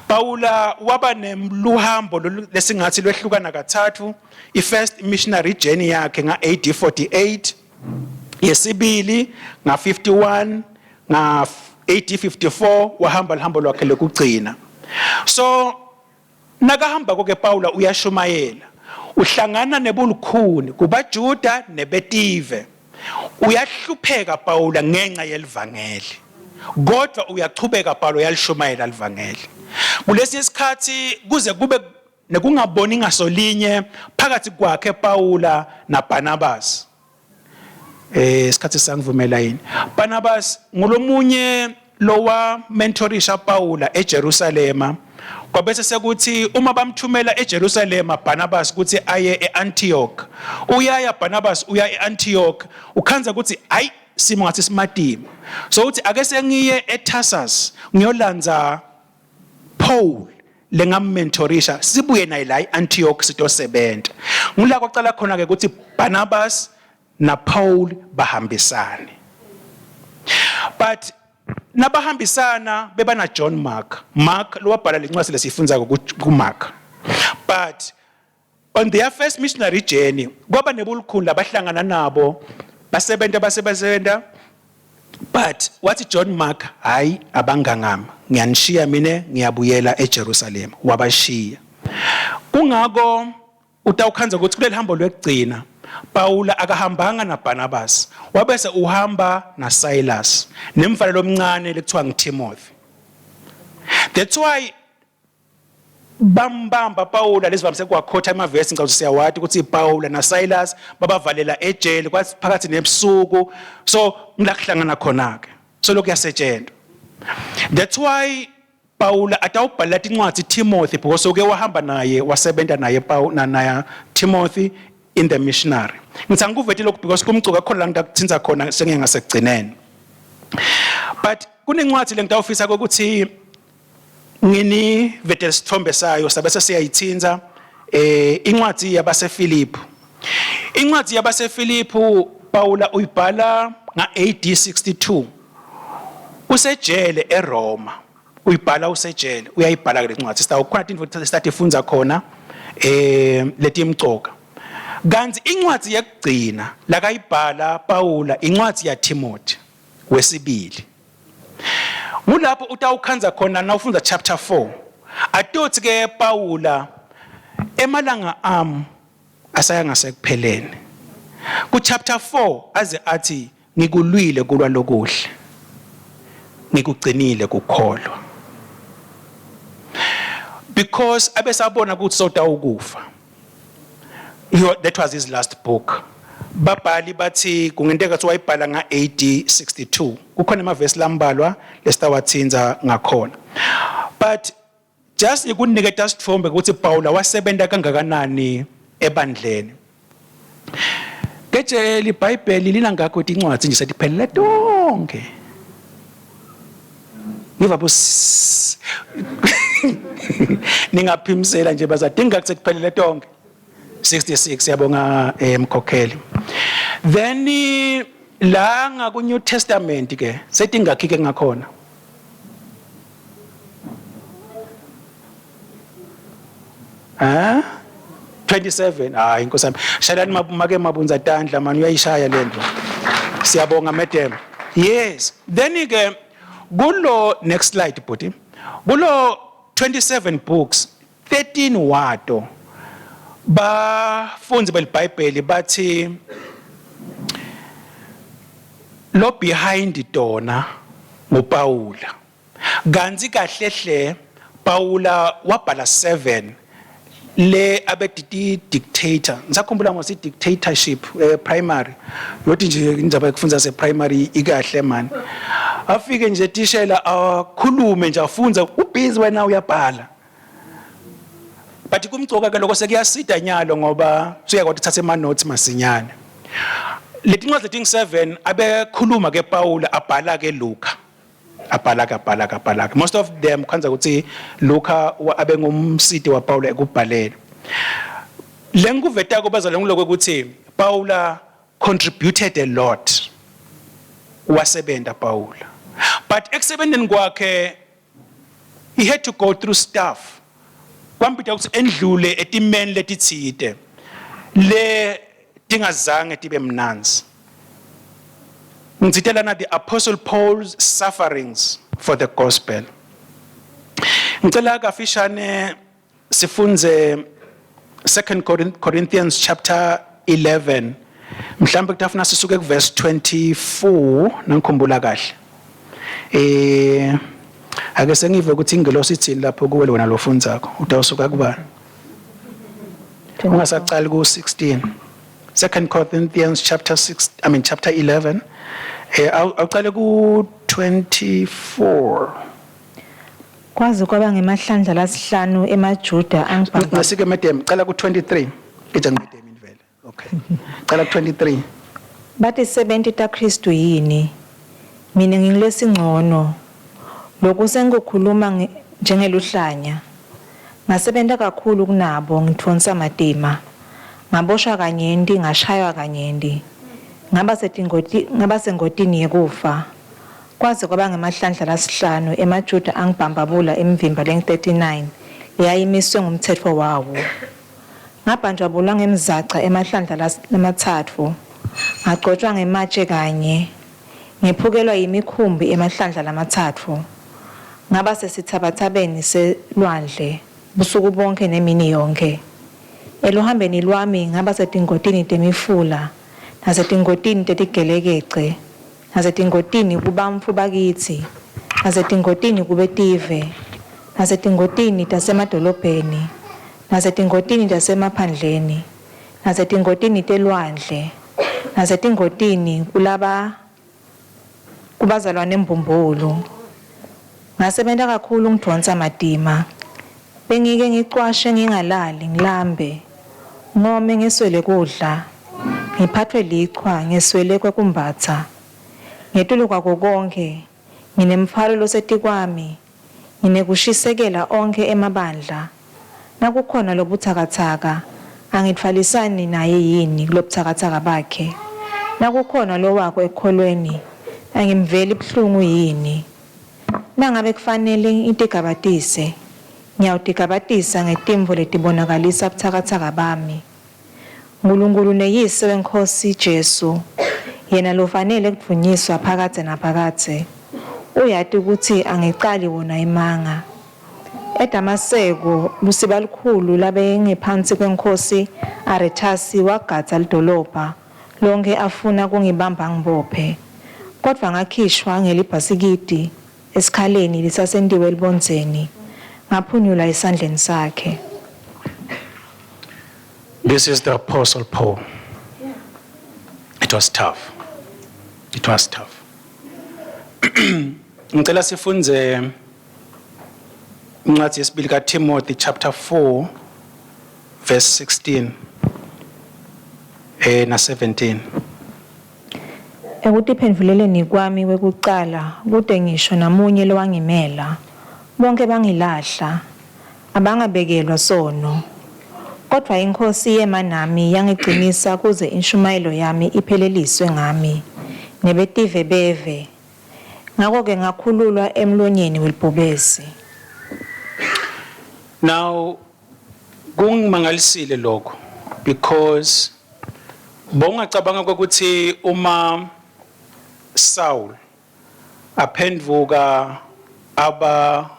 S1: Paula waba nemluhambo lesingathi lwehlukana kathathu: i-first missionary journey yakhe nga-AD 48, yesibili nga-51, nga-AD 54 wahamba lihambo lwakhe lokugcina. So nakahamba koke Paula uyashumayela, uhlangana nebulukhuni kubaJuda nebetive. Uyahlupheka Paula ngenxa yelivangeli, kodwa uyachubeka Paula uyalishumayela livangeli. Kulesi sikhathi kuze kube nekungaboni ngasolinye phakathi kwakhe Paula naBarnabas. Isikhathi sangivumela yini? Barnabas ngulomunye lowa mentorisha Paula eJerusalema. Kwabese sekuthi uma bamthumela eJerusalema Barnabas ukuthi aye eAntioch, uyaya Barnabas, uya eAntioch, ukhanza ukuthi hayi, simo ngathi simatima, so uthi ake sengiye eTarsus ngiyolandza Paul lengammentorisha, sibuye naye la eAntioch sitosebenza. Ngula kwacala khona ke ukuthi Barnabas na Paul bahambisane. But nabahambisana bebana John Mark, Mark lowabhala lencwadi lesifundzako ku Mark. But on their first missionary journey kwaba nebulukhuni labahlangana nabo, basebenta, basebenta. But wathi John Mark, hayi, abangangami, ngiyanishiya mina, ngiyabuyela eJerusalem. Wabashiya. Kungako utawukhandza ukuthi kuleli hambo lwekugcina Paula akahambanga naBarnabas, wabese uhamba naSilas nemfana lomncane lekuthiwa nguTimothy. That's why bambamba Paula. Lesivamise kuwakhotha emavesi, ngicabanga siyawati ukuthi Paula naSilas babavalela ejele kwathi phakathi nebusuku, so ngila kuhlangana khona ke, so lokhu yasetshenzwa. That's why Paula atawubhalela tincwadzi Timothy, because uke wahamba naye, wasebenta naye Paul naye Timothy in the missionary. Ngithi angikuveti lokhu because kumcuka khona la ngitakutsintsa khona sengiye ngasekugcineni, but kunencwadzi lengitawufisa ukuthi nginivetele isithombe sayo, sabe sesiyayithinza, incwadi yabaseFilipi. Incwadi yabaseFilipi Paula uyibhala nga-AD 62 usejele eRoma. Uyibhala usejele, uyayibhala ke lencwadi. Sitawukhona tintfo sitatifundza khona letimcoka. Kanti incwadi yekugcina lakayibhala Paula, incwadi yaTimothy wesibili. Kulapho utawukhandza khona nawufundza chapter 4, atothi ke Paula, emalanga am asaya ngasekupheleni. Ku chapter 4 aze athi, ngikulwile kulwa lokuhle, ngikugcinile kukholwa, because abesabona ukuthi sotawukufa. That was his last book. Babhali bathi kungenteka ukuthi wayibhala nga-AD 62. Kukhona amavesi lambalwa lesitawathinza ngakhona, but just ikuniketa sithombe ukuthi Paula wasebenta kangakanani ebandleni. Keje liBhayibheli linangakho tincwadzi nje setiphelele tonke? Ngiva bo ningaphimisela nje, bazadinga kuthi kuphelele tonke. 66, siyabonga, mkhokheli. Then la ngaku New Testament ke setingakhi ke ngakhona? Ha, 27. Hayi, inkosi yami, shalani make mabunza tandla mani, uyayishaya lento. Siyabonga, madam. Yes, then ke kulo, next slide bhuti, kulo 27 books, 13 wato bafundi beliBhayibheli bathi lo behind tona nguPaula. Kanti kahle hle Paula wabhala 7 le abediti dictator. Ngisakhumbula ngosi dictatorship primary, yothi nje indaba yokufunda se primary ikahle man. Afike nje tishela akhulume nje, afunza, ubusy, wena uyabhala. But kumcoka ke lokho, sekuyasida nyalo ngoba suyakwazi ukuthatha ama notes masinyane. Letincwadi letingu 7 abekhuluma ke Paula, abhala ke Luka, abhala ke, abhala ke, abhala ke. Most of them khanza ukuthi Luka abe ngumsiti wa Paula ekubhaleni. Lengikuvetako bazalwane ngiloko ukuthi Paula contributed a lot. Wasebenta Paula, but ekusebenteni kwakhe he had to go through stuff. Kwambita ukuthi endlule etimeni letitsite le tingazange tibe mnanzi. Ngitsite lana, the Apostle Paul's sufferings for the gospel. Ngicela kafishane sifunze 2 Corinthians chapter 11. Mhlawumbe kutafuna sisuke ku verse 24 nangikhumbula kahle. Ake sengive ukuthi ingelosi ithini lapho kuwe wena lofundzako. Utawusuka kubani? Ungasaqali ku 16. 2 Corinthians chapter 6, I mean chapter 11, awuqale ku 24.
S2: Kwaze kwaba ngemahlandla lasihlanu emaJuda angibamba.
S1: Ngasike madam, qala ku 23. Ija ngimedem vele. Okay. Qala ku 23.
S2: Batisebenti taKhristu yini? Mina ngingilesingcono. Lokhu sengikukhuluma njengeluhlanya. Ngasebenta kakhulu kunabo, ngitfonsa matima. Ngaboshwa kanyenti, ngashaywa kanyenti. Ngaba setingoti, ngaba sengotini yekufa. Kwaze kwaba ngemahlandla lasihlanu emaJuda angibhambabula imivimba leng-39 leyayimiswe ngumtsetfo wawo. Ngabhanjabulwa ngemzaca emahlandla lamatsatfu, ngagcotshwa ngematshe kanye. Ngephukelwa yimikhumbi emahlandla lamatsatfu, ngaba sesithabathabeni selwandle busuku bonkhe nemini yonkhe. Eluhambeni lwami ngaba setingotini temifula, nasetingotini tetigelekece, nasetingotini kubantfu bakitsi, nasetingotini kubetive, nasetingotini tasemadolobheni, nasetingotini tasemaphandleni, nasetingotini telwandle, nasetingotini kulaba kubazalwane mbumbulu. Ngasebenta kakhulu ngidvonsa matima. Bengike ngicwashe ngingalali ngilambe, ngome ngeswele kudla, ngiphathwe lichwa ngeswele kwekumbatsa. Ngetulu kwako konkhe nginemtfwalo losetikwami, nginekushisekela onkhe emabandla. Nakukhona lobutsakatsaka, angitfwalisani naye yini kulobutsakatsaka bakhe? Nakukhona lowako ekukholweni, angimveli buhlungu yini? Nangabe kufanele ngitigabatise, ngiyawutigabatisa ngetintfo letibonakalisa butsakatsaka bami. Nkulunkulu neYise weNkhosi Jesu, yena lofanele kudvunyiswa phakadze naphakadze, uyati kutsi angicali wona emanga. EDamaseko Lusibalukhulu labengephansi kwenkhosi Arethasi wagadza lidolobha lonkhe afuna kungibamba ngibophe. Kodvwa ngakhishwa ngelibhasikidi esikhaleni lesasentiwe elubondzeni, ngaphunyula esandleni sakhe.
S1: This is the Apostle Paul. It was tough. It was tough. Ngicela sifundze incwadi yesibili kaTimothy chapter 4 verse 16 na 17.
S2: Ekutiphendvuleleni kwami kwekucala kute ngisho namunye lowangimela, bonkhe bangilahla, abangabekelwa sono. Kodvwa iNkhosi yema nami yangicinisa kuze inshumayelo yami ipheleliswe ngami nebetive beve. Ngako-ke ngakhululwa emlonyeni welibhubesi.
S1: Now kungimangalisile lokho because bongacabanga ukuthi uma Saul aphendvuka aba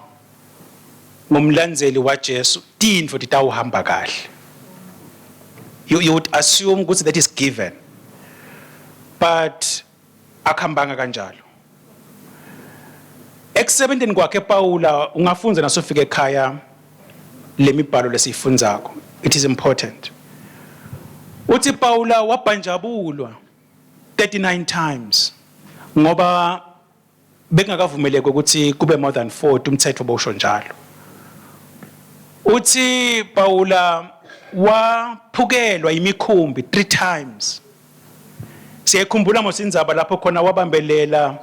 S1: ngumlandzeli waJesu, tintfo titawuhamba kahle. You would assume ukuthi that is given, but akuhambanga kanjalo. Ekusebenteni kwakhe Paula, ungafundza nasufika ekhaya lemibhalo lesiyifundzako, it is important. Uthi Paula wabhanjabulwa 39 times ngoba bekungakavumeleki ukuthi kube more than 40, umthetho bowusho njalo. Uthi Paula waphukelwa imikhumbi 3 times. Siyayikhumbula mos indzaba lapho khona wabambelela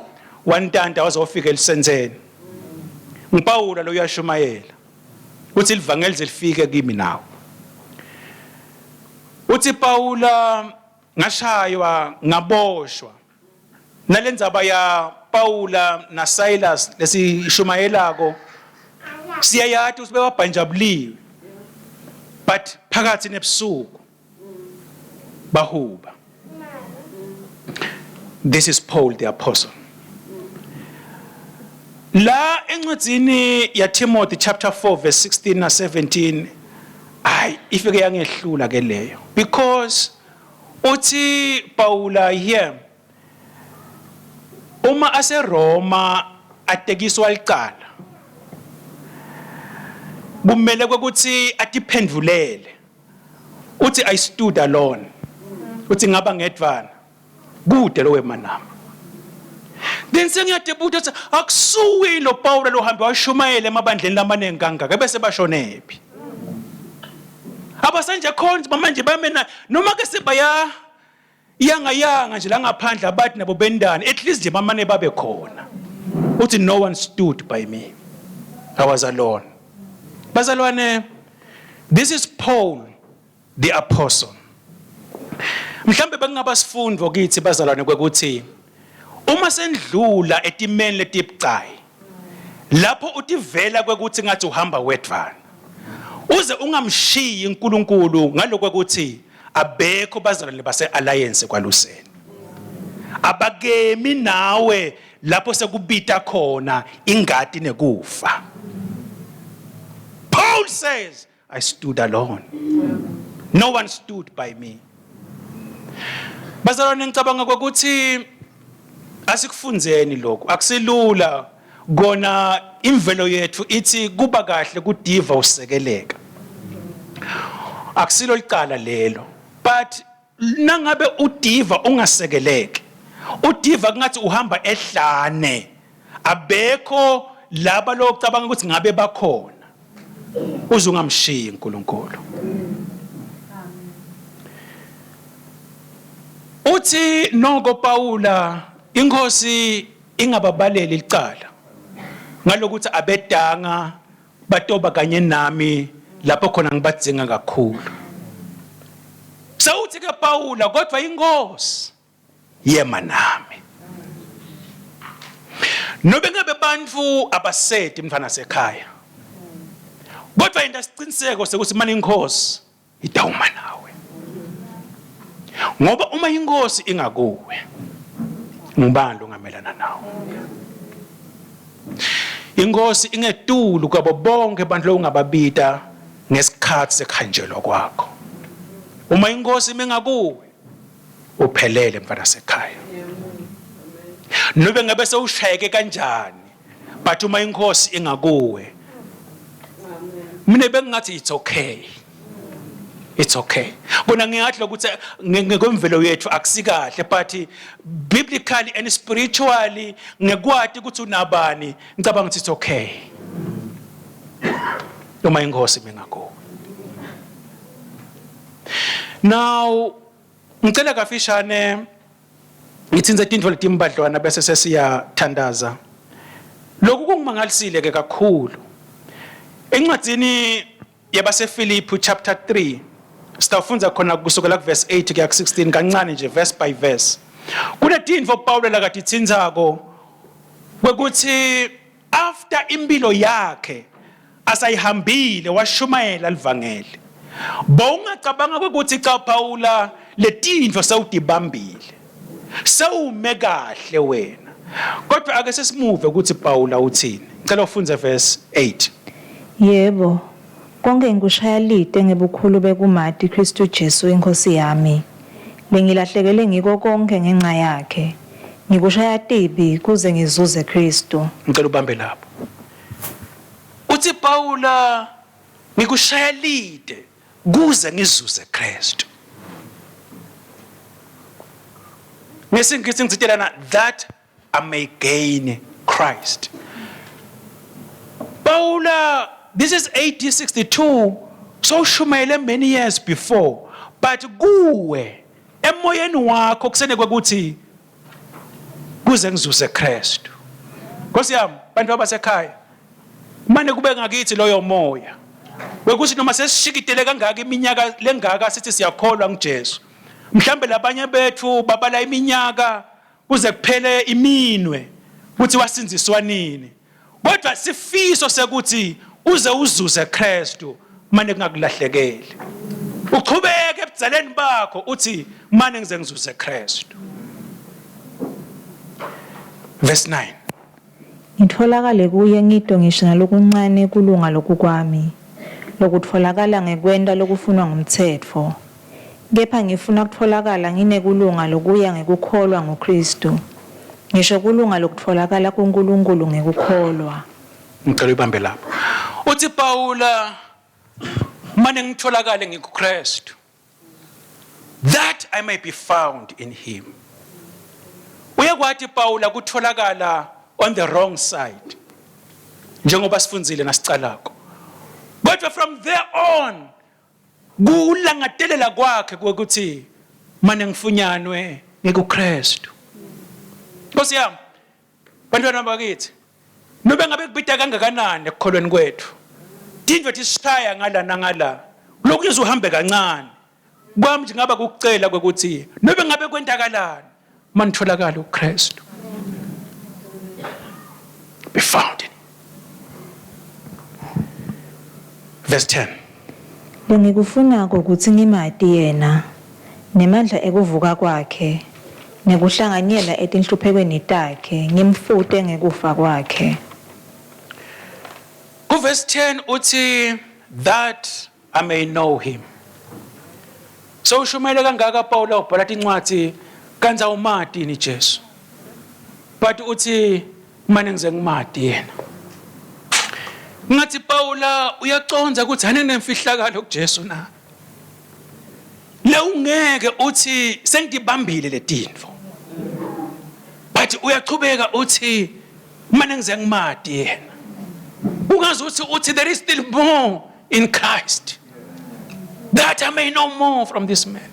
S1: wantanta waze wafika elisentseni. NguPawula lo uyashumayela uthi livangeli lifike kimi nawe. Uthi Paula ngashaywa ngaboshwa. Nalendzaba ya Paula na Silas lesishumayelako siyayati ukuthi bebabhanjabuliwe, but phakathi nebusuku bahuba. This is Paul the apostle. La encwadzini ya Timothy chapter 4 verse 16 na 17, ay, ifike yangehlula ke leyo, because uthi Paula here uma aseRoma atekiswa licala, kumele ukuthi atiphendvulele. Uthi I stood alone, uthi ngaba ngedvana, kude lo wema nami. Then sengiyadibuta ukuthi akusuwi lo Paul lo hambe washumayela emabandleni lamaningi kangaka, bese bashonephi abasanje khona manje bamena, noma ke sebaya yanga yanga nje la ngaphandle, abathi nabo bendani, at least nje bamane babe khona. Uthi no one stood by me, I was alone. Bazalwane, this is Paul the apostle. Mhlambe bekungaba sifundo kithi bazalwane kwekuthi uma sendlula etimeni letibucayi lapho utivela kwekuthi ngathi uhamba wedvana, uze ungamshiyi uNkulunkulu ngalokho ukuthi abekho bazalwane base alliance kwaluseni. Abakemi nawe lapho sekubita khona ingati nekufa. Paul says, I stood alone. No one stood by me. Bazalwane, ngicabanga ukuthi asikufundzeni lokhu. Akusilula kona, imvelo yethu ithi kuba kahle kudiva usekeleka. Akusilo licala lelo. But nangabe udiva ungasekeleki, udiva kungathi uhamba ehlane, abekho laba locabanga ukuthi ngabe bakhona, uze ungamshiyi uNkulunkulu. Uthi noko Paula, inkosi ingababaleli licala ngalokuthi abedanga batoba kanye nami lapho khona ngibadzinga kakhulu. Sewuthi ke Paula, kodwa inkosi yema nami. Nobe ngabe bantfu abaseti mntfwana sekhaya, kodwa into siciniseko sekuthi manje inkosi itawuma nawe, ngoba uma inkosi ingakuwe, ngubani longamelana nawe? Inkosi ingetulu kwabo bonke abantu longababita ngesikhathi sekuhanjelwa kwakho. Uma inkosi imengakuwe, uphelele mfana sekhaya, nobe ngabe sewushayeke kanjani, but uma inkosi ingakuwe, mina bengingathi it's okay, it's okay. Kona ngiyathi ukuthi ngekwemvelo yethu akusikahle, but biblically and spiritually, ngekwati ukuthi unabani, ngicabanga ukuthi it's okay uma inkosi mingakuwe. Now ngicela kafishane ngithinze tintfo letimbadlwana bese sesiyathandaza. Lokhu kungimangalisile ke kakhulu. Encwadzini yabaseFilipi chapter 3, sitawufundza khona kusukela ku verse 8 kuya ku 16, kancane nje, verse by verse. Kunetintfo Paulo lakatitsintsako kwekuthi after impilo yakhe asayihambile washumayela livangeli, bowungacabanga ukuthi cha, Paula, letintfo sewutibambile, sewume kahle wena. Kodwa ake sesimuve ukuthi Paula uthini. Ngicela ufundze verse 8.
S2: Yebo, konke ngikushaya lite ngebukhulu bekumati Kristu Jesu inkosi yami, lengilahlekele ngiko konke ngenxa yakhe. Ngikushaya tibi kuze ngizuze Kristu.
S1: Ngicela ubambe lapho. Uthi Paula, ngikushaya lide kuze ngizuze Kristu. Ngesingisi ngitsitelana, that I may gain Christ. Paula, this is AD 62, so ushumayele many years before, but kuwe emoyeni wakho kusenekwe ukuthi kuze ngizuze Kristu. Nkosi yami, bantu abasekhaya, mane kube ngakithi loyo moya wekuthi noma sesishikitele kangaka iminyaka lengaka sithi siyakholwa nguJesu, mhlambe labanye bethu babala iminyaka kuze kuphele iminwe kuthi wasindziswa nini, kodwa sifiso sekuthi uze uzuze Kristu mane kungakulahlekeli, uchubeke ebudzaleni bakho uthi mane ngize ngizuze Kristu. Verse 9.
S2: Ngitfolakale kuye ngito ngisho nalokuncane kulunga lokukwami, lokutfolakala ngekwenta lokufunwa ngumtsetfo. Kepha ngifuna kutfolakala nginekulunga lokuya ngekukholwa nguKristu. Ngisho kulunga lokutfolakala kuNkulunkulu ngekukholwa.
S1: Ngicela ubambe lapho. Uthi Paula, mane ngitholakale ngikuKristu, that I may be found in him. Uyakwati Paula kutholakala on the wrong side, njengoba sifundzile nasicalako, kodwa from there on kulangatelela kwakhe kwekuthi mane ngifunyanwe ngikuKristu. Nkosi yami, bantwana bakithi, nobe ngabe kubita kangakanani ekukholweni kwethu, tintfo tisishaya ngala nangala, lokhu uhambe kancane. Kwami nje ngaba kukucela kwekuthi nobe ngabe kwentakalani, manitholakala uKristu, be found in. Verse 10.
S2: Lengikufunako kutsi ngimati yena nemandla ekuvuka kwakhe. Nekuhlanganyela etinhluphekweni takhe, ngimfute ngekufa kwakhe.
S1: Kuverse 10 uthi that I may know him. So ushumele kangaka Paul ubhala tincwadi kanti awumati ni Jesu. But uthi mane ngize ngimati yena. Ngathi Paula uyaconza ukuthi anenemfihlakalo kuJesu na. Le ungeke uthi sengibambile letinfo. But uyachubeka uthi mane ngize ngimati yena. Ungazi uthi uthi there is still more in Christ. That I may know more from this man.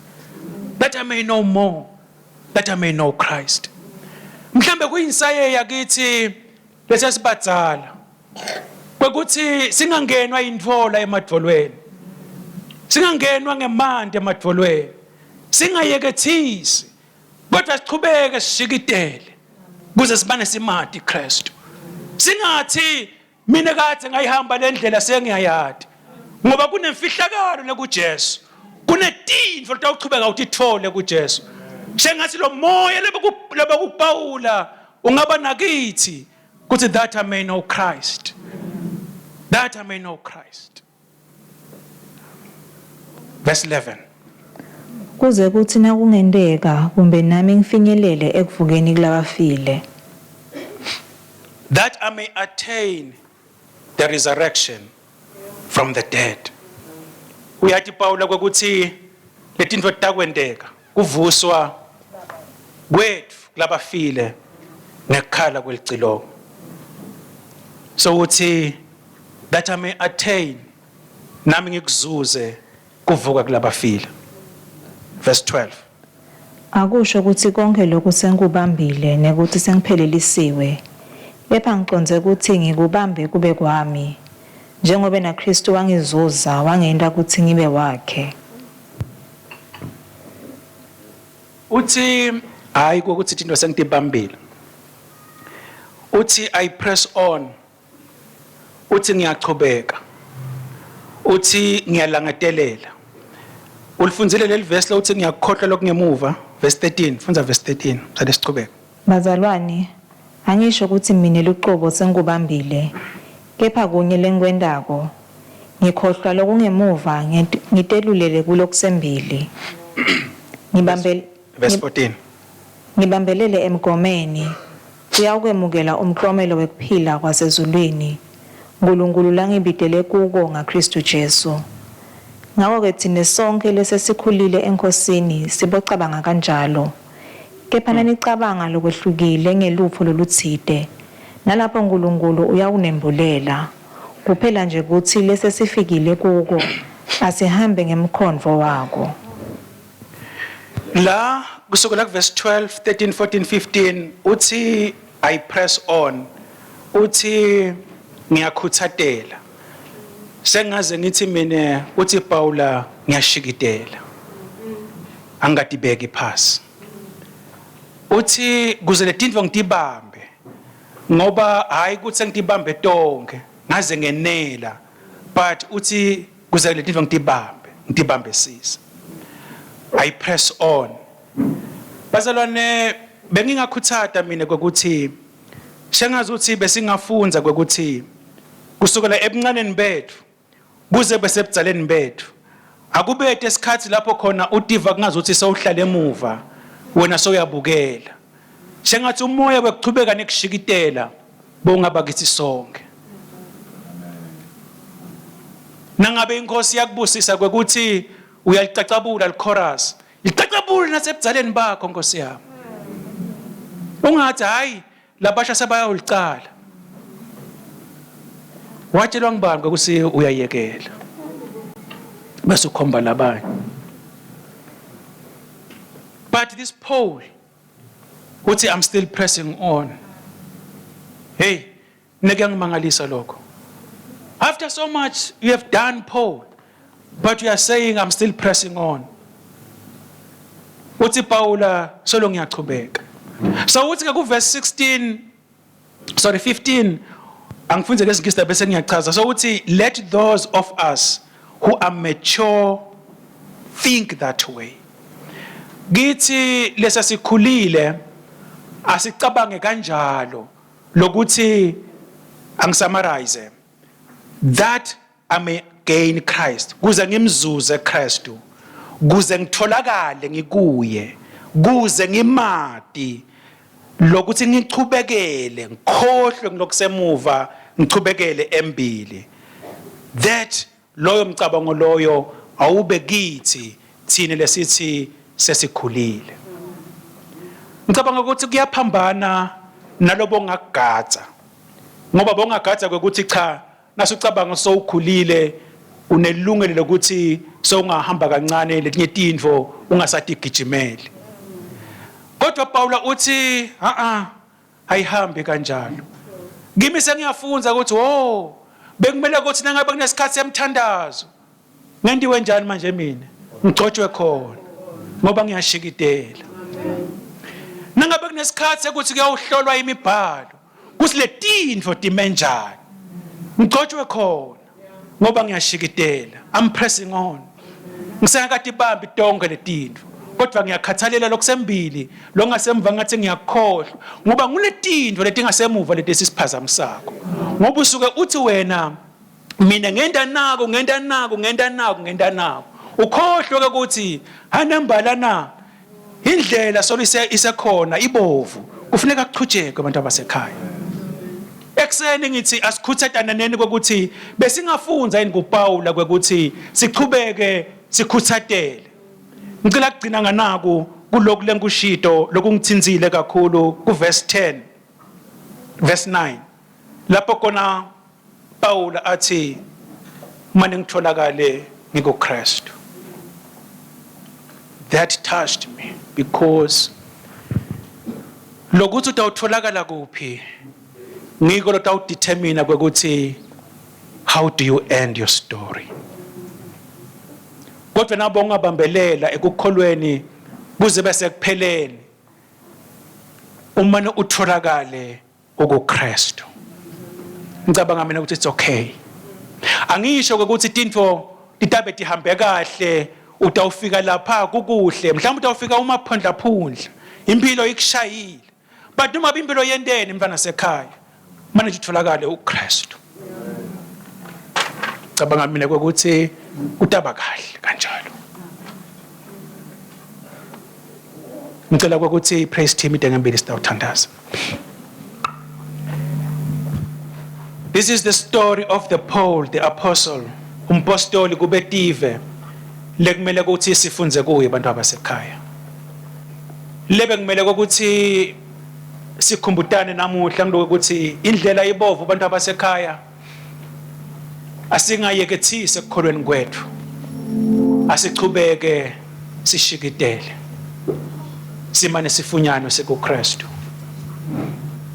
S1: That I may know more. That I may know Christ. Mhlambe kuyinsayeya kithi lesesibadzala kwekuthi singangenwa intfola emadvolweni. Singangenwa ngemanti emadvolweni. Singayekethisi kodwa sichubeke sishikitele kuze sibane simati Kristu. Singathi mina kade ngayihamba le ndlela sengiyayati ngoba kunemfihlakalo lekuJesu kunetintfo letawuchubeka utitfole kuJesu sengathi lo moya lebekupawula ungaba nakithi kuthi that I may know Christ, that I may know Christ. Verse 11.
S2: Kuze kuthi nakungenteka kumbe nami ngifinyelele ekuvukeni kulabafile.
S1: That I may attain the resurrection from the dead. Uyathi Pawula kwekuthi letintfo takwenteka kuvuswa kwetfu kulabafile ngekukhala kwelicilongo. So uthi that I may attain nami ngikuzuze kuvuka kulabafile. Verse 12.
S2: Akusho ukuthi konke lokhu sengikubambile nekuthi sengiphelelisiwe, kepha ngicondze ukuthi ngikubambe kube kwami, njengobe naKhristu wangizuza wangenta kutsi ngibe wakhe.
S1: Uthi hayi kokuthi into sengitibambile. Uthi I press on. Uthi ngiyachubeka. Uthi ngiyalangatelela. Ulifundzile leli verse lo uthi ngiyakukhohlwa lokungemuva verse 13 fundza verse 13 sale sichubeka.
S2: Bazalwane, angisho kutsi mine lucobo sengikubambile, kepha kunye lengikwentako, ngikhohlwa lokungemuva ngitelulele kulokusembili. Ngibambe
S1: Verse 14.
S2: Ngibambelele emgomeni kuyawukwemukela umklomelo wekuphila kwasezulwini, Nkulunkulu langibitele kuko ngaKhristu Jesu. Ngako-ke tsine sonkhe lesesikhulile eNkhosini sibocabanga kanjalo. Kepha nanicabanga lokwehlukile ngelutfo lolutsite, nalapho Nkulunkulu uyawunembulela. Kuphela nje kutsi lesesifikile kuko asihambe ngemkhondvo wako.
S1: La kusukela kuverse 12, 13, 14, 15 uthi I press on. Uthi ngiyakhutsatela. Sengaze ngithi mina uthi Paula ngiyashikitela. Angatibeki phasi. Uthi kuze letintfo ngitibambe ngoba hayi ukuthi ngitibambe tonke ngaze ngenela but uthi kuze letintfo ngitibambe ngitibambe sisa. I press on. Bazalwane bengingakhuthata mina kwekuthi sengazi ukuthi besingafunza kwekuthi kusukela ebuncaneni bethu kuze bese ebudzaleni bethu akubete isikhathi lapho khona utiva kungazuthi sewuhlala emuva wena sewuyabukela sengathi umoya wekuchubeka nekushikitela bongaba kithi sonke. Nangabe inkosi yakubusisa kwekuthi uyalicacabula lichorus, licacabule nasebudzaleni bakho nkosi yami. Ungathi hayi labasha sebayawulicala. Watshelwa ngubani ukuthi uyayekela bese ukhomba labanye. But this Paul uthi I'm still pressing on. Hey, nekuyangimangalisa lokho. After so much you have done Paul, but you are saying I'm still pressing on. Uthi Paula solo ngiyachubeka. So uthi ke ku verse 16 sorry 15 angifunze lesiNgisi bese ngiyachaza. So uthi let those of us who are mature think that way. Kithi lesesikhulile asicabange kanjalo lokuthi angisummarize that I may gain Christ, kuze ngimzuze Kristu, kuze ngitholakale ngikuye, kuze ngimati lokuthi ngichubekele ngikhohlwe ngilokusemuva ngichubekele embili. That loyo mcabango loyo awube kithi thina lesithi sesikhulile. Ngicabanga ukuthi kuyaphambana nalobo ongakugadza, ngoba bongagadza kwekuthi cha, nasucabanga sowukhulile unelungelo lokuthi sowungahamba kancane letinye tintfo ungasatigijimeli. Kodwa Paula uthi a a ayihambi kanjalo. Kimi sengiyafunza ukuthi oh, bekumele ukuthi nangabe kunesikhathi semthandazo ngentiwe njani manje mina ngigcotshwe khona ngoba ngiyashikidela. Nangabe kunesikhathi sekuthi kuyawuhlolwa imibhalo kuthi letintfo time njani, ngigcotshwe khona ngoba ngiyashikidela. I'm pressing on, ngisengakatibambi tonke letintfo, kodwa ngiyakhathalela lokusembili longasemva ngathi ngiyakukhohlwa, ngoba nguletintfo letingasemuva letisiphazamisako. Ngoba usuke uthi wena mina ngenta nako ngenta nako ngenta nako ngenta nako, ukhohlwe ukuthi hanembala na indlela solo isekhona ibovu, kufuneka kuchutshekwe abantu abasekhaya. Ekseni ngithi asikhuthatananeni kokuthi besingafunza yini kuPaula kwekuthi sichubeke sikhuthatele. Ngicela kugcina nganaku kuloku lenkushito lokungithinzile kakhulu ku verse 10 verse 9 lapho kona Paul athi manje ngitholakale ngikuKristu. That touched me because lokuthi utawutholakala kuphi ngiko lotawudetermine kwekuthi how do you end your story. Kodwa nabo ungabambelela ekukholweni kuze bese kupheleni, umane utholakale ukuKristu. Ngicabanga mina ukuthi it's okay. Angisho ukuthi tintfo titabe tihambe kahle, utawufika lapha kukuhle, mhlawumbe utawufika uma phundla phundla, impilo ikushayile, but noma impilo yenteni mntwana sekhaya, manje utholakale uKristu. Cabanga mina ukuthi kutaba kahle kanjalo. Ngicela ukuthi praise team ide ngembili sitawuthandaza. This is the story of the Paul the apostle, umpostoli kubetive lekumele ukuthi sifunze kuye abantu abasekhaya. Lebe kumele ukuthi sikhumbutane namuhla ngilokuthi indlela ibovu abantu abasekhaya, asingayekethisi ekukholweni kwethu, asichubeke sishikitele simane sifunyanwe sekuKristu.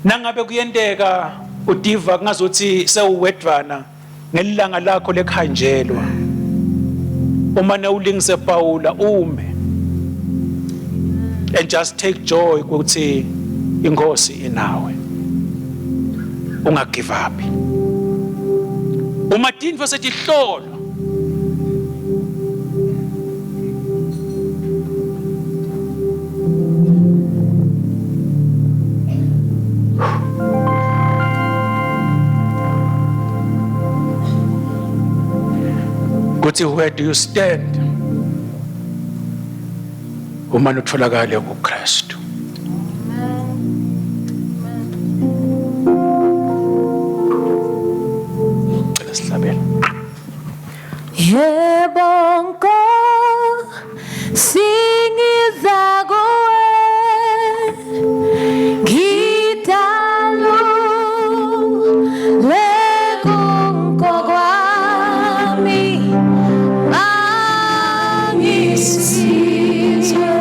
S1: Nangabe kuyenteka udiva kungazuthi sewuwedvana ngelilanga lakho lekhanjelwa, umane ulingise Paula ume and just take joy ukuthi inkosi inawe, unga give up. Uma tintfo setihlolwa kuthi where do you stand uma nitholakale kuKristu. Cela sihlabele.
S3: Yebo Nkosi ngiza kuwe, ngidalule konke kwami, angisizwe,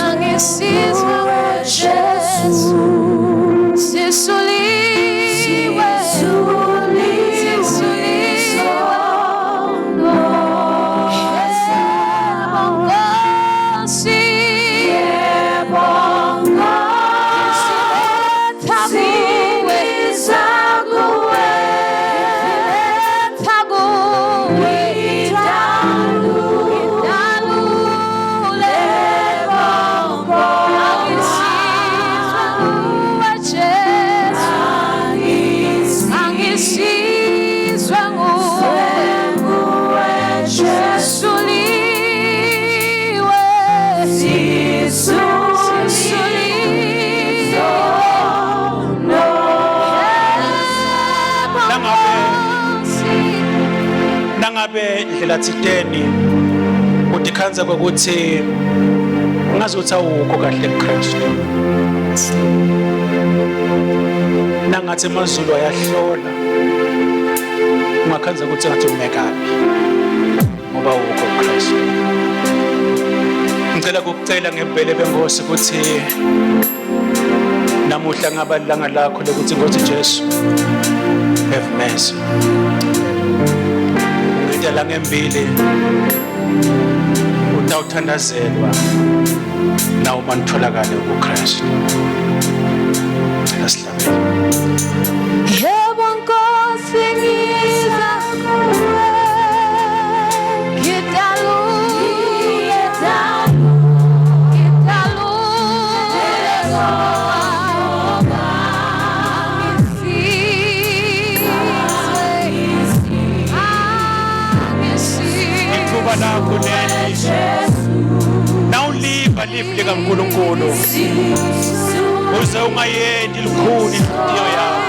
S3: angisizwe Jesu, sisuliwe, sisuliwe. Yebo Nkosi, yebo Nkosi, ngiza kuwe, ngiletha kuwe, ngidalule.
S1: Ngandlela thiteni utikhandza kwekuthi ngazuthi awukho kahle kuKristu. Nangathi emazulu ayahlola ungakhandza ukuthi ngathi umekaphi ngoba awukho kuKristu. Ngicela ukukucela ngebele benkosi ukuthi namuhla ngaba lilanga lakho lokuthi Nkosi Jesu have mercy. Ngita la ngembili utawuthandazelwa nawo manitholakale kuKristu. Cela sihlabele.
S3: Yebo Nkosi ngiza kuwe ngidalule ngidalule angisizwe
S1: Ithuba lakho leli nawuliva livi likaNkulunkulu uze ungayendi lukhuni inhliziyo yakho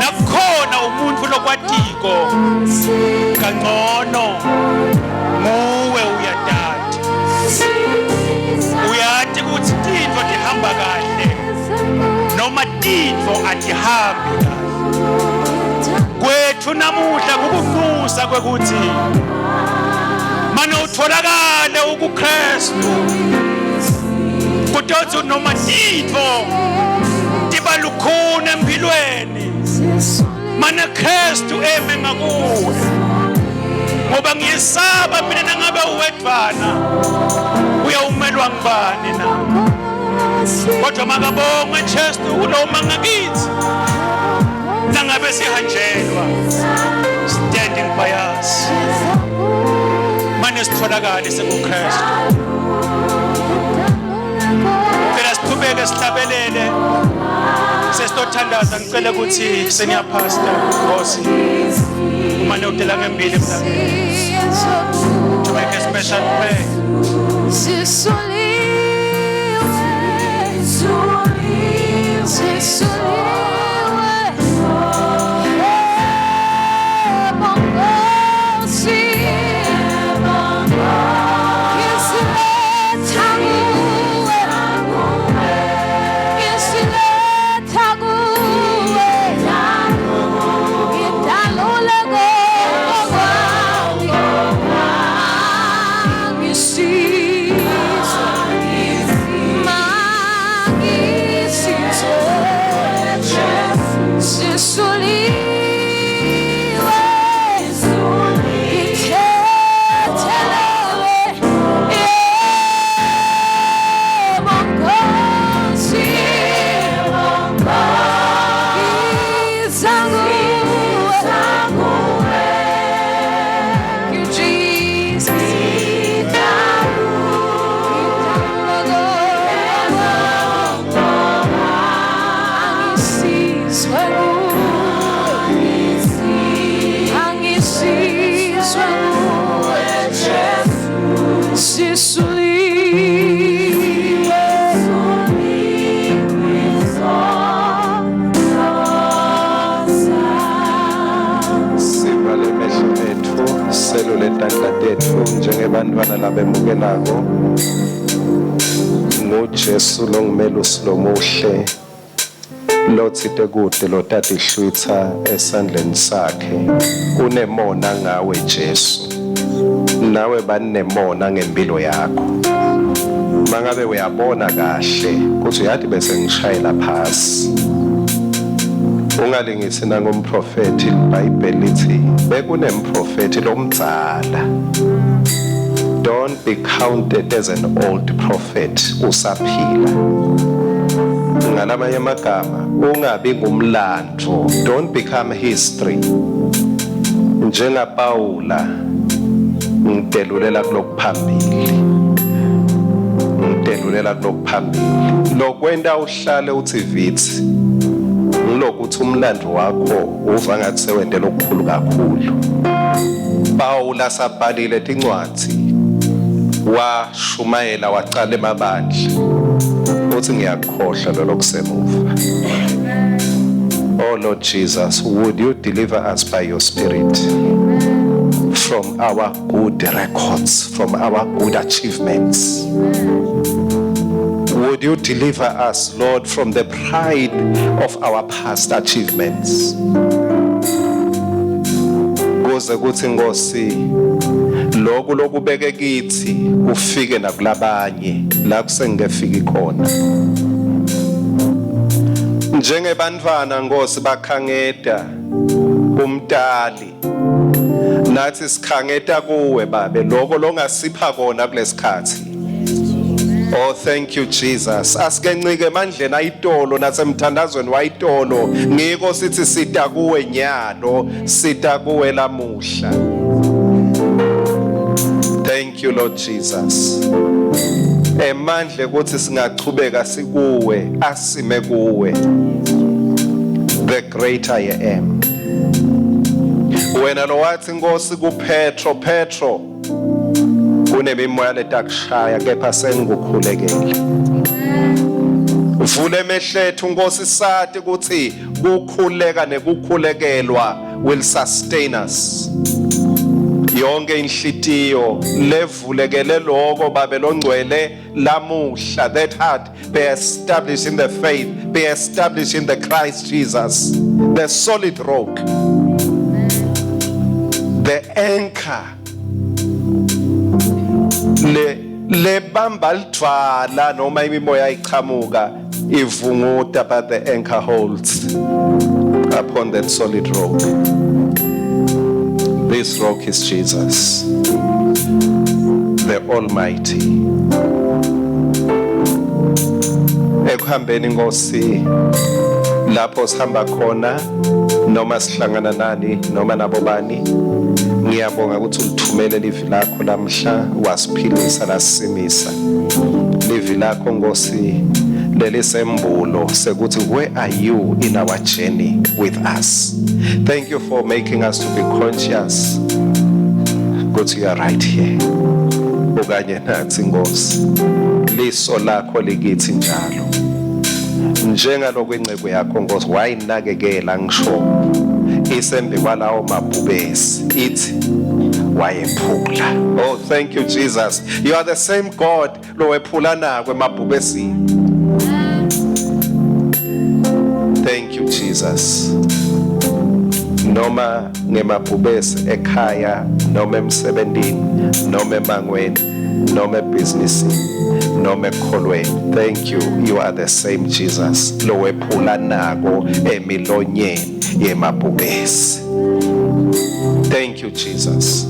S1: nakukhona umuntu lokwatiko kangcono nguwe uyadati uyati ukuthi tintfo tihamba kahle noma tintfo atihambi kahle kwethu namuhla kukunxusa kwekuthi mane utholakale ukuKristu kutothi noma tintfo tiba lukhuni empilweni mane Kristu eme ngakuwe ngoba ngiyesaba mina nangabe uwedvana uyawumelwa ngubani na kodwa makabongwe Jesu kuloma ngakithi nangabe sihanjelwa standing by us mane sitholakale sekuKristu Cela siqhubeke sihlabelele sesitothandaza ngicela ukuthi senior pastor Nkosi umane udela ngembili mnakethu to make a special prayer.
S3: Sisuliwe, sisuliwe, yebo Nkosi, ngisiletha kuwe, ngisiletha kuwe, ngidalule kokwami, angisizwe. Mangisizwe, sisuliwe, ngithethelelwe, yebo Nkosi, ngiza kuwe. Thank you, Jesus. Angisizwe nguwe, angisizwe nguwe, sisuliwe.
S4: Sivale emehlo ethu selule tandla tethu njengebantwana labemukelako nguJesu longumelusi lomuhle lotsite kude lotatihlwitha esandleni sakhe unemona ngawe Jesu nawe banemona ngempilo yakho mangabe uyabona kahle kuthi uyati bese ngishayela phasi ungalingisi nangomprofethi iBhayibheli lithi bekunemprofethi lomdzala. Don't be counted as an old prophet usaphila. Ngalamanye amagama ungabi ngumlando, don't become history. NjengaPaula ngitelulela kulokuphambili, ngitelulela kulokuphambili. Lokwenta uhlale uthi vithi ngilokuthi umlando wakho uva ngathi sewente lokukhulu kakhulu. Pawula sabhalile tincwadzi washumayela wacala emabandla uthi ngiyakhohlwa lolo kusemuva. Oh Lord Jesus, would you deliver us by your spirit? from our good records, from our good achievements. Would you deliver us, Lord, from the pride of our past achievements? Kuze kuthi Nkosi lokhu lokubeke kithi kufike nakulabanye la kusengefiki khona. Njengebantwana Nkosi bakhangeta kumtali, nathi sikhangeta kuwe babe lokho longasipha kona kulesikhathi. Oh, thank you, Jesus. Asikencike emandleni ayitolo nasemthandazweni wayitolo, ngiko sithi sita kuwe nyalo, sita kuwe lamuhla. Thank you, Lord Jesus. Emandla ukuthi singachubeka sikuwe, asime kuwe. The great I am. Wena lo wathi Nkosi kuPetro, Petro, kunemimoya letakushaya kepha sengikukhulekele. Vule emehlo ethu Nkosi, sathi ukuthi kukhuleka nekukhulekelwa will sustain us. Yonke inhlitiyo levulekele lokho babe longcwele lamuhla, that heart be established in the faith, be established in the Christ Jesus, the solid rock, the anchor le lebamba lidvwala noma imimoya ichamuka ivunguta, but the anchor holds upon that solid rock. This rock is Jesus, the Almighty. Ekuhambeni Nkosi, lapho sihamba khona noma sihlangana nani noma nabo bani, ngiyabonga ukuthi ulithumele livi lakho lamhla, wasiphilisa, lasimisa livi lakho Nkosi lelisembulo sekuthi where are you in our journey with us. Thank you for making us to be conscious ukuthi you are right here, ukanye nathi Nkosi, liso lakho likithi njalo, njengalokhu inceku yakho Nkosi wayinakekela, ngisho isembi kwalawo mabhubesi ithi wayephula. Oh, thank you, Jesus. You are the same God lowephula nako emabhubesini. Thank you, Jesus. Noma ngemabhubesi ekhaya, noma emsebentini, noma emangweni, noma ebhizinisini, noma ekukholweni, thank you, you are the same Jesus lowephula nako emilonyeni yemabhubesi. Thank you, Jesus.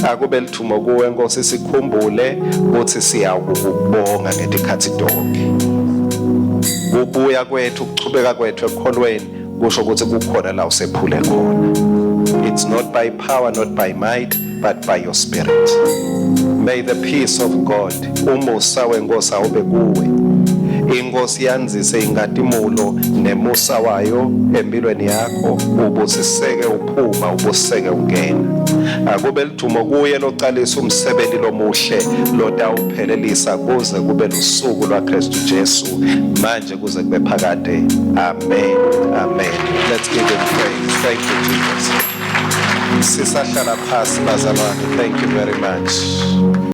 S4: Akube lithumo kuwe Nkosi, sikhumbule ukuthi siyakubonga ngetikhathi tonke. Kubuya kwethu, ukuchubeka kwethu ekukholweni kusho ukuthi kukhona la usephule khona. It's not by power, not by might, but by your spirit. May the peace of God, umusa wenkosi awube kuwe. Inkosi yanzise inkatimulo nemusa wayo empilweni yakho, ubusiseke uphuma, ubusiseke ungena. Akube lithumo kuye localisa umsebenzi lomuhle lotawuphelelisa kuze kube lusuku lwaKristu Jesu, manje kuze kube phakade. Amen, amen. Let's give him praise. Thank you, Jesus. Sisahlala phasi bazalwane. Thank you very much.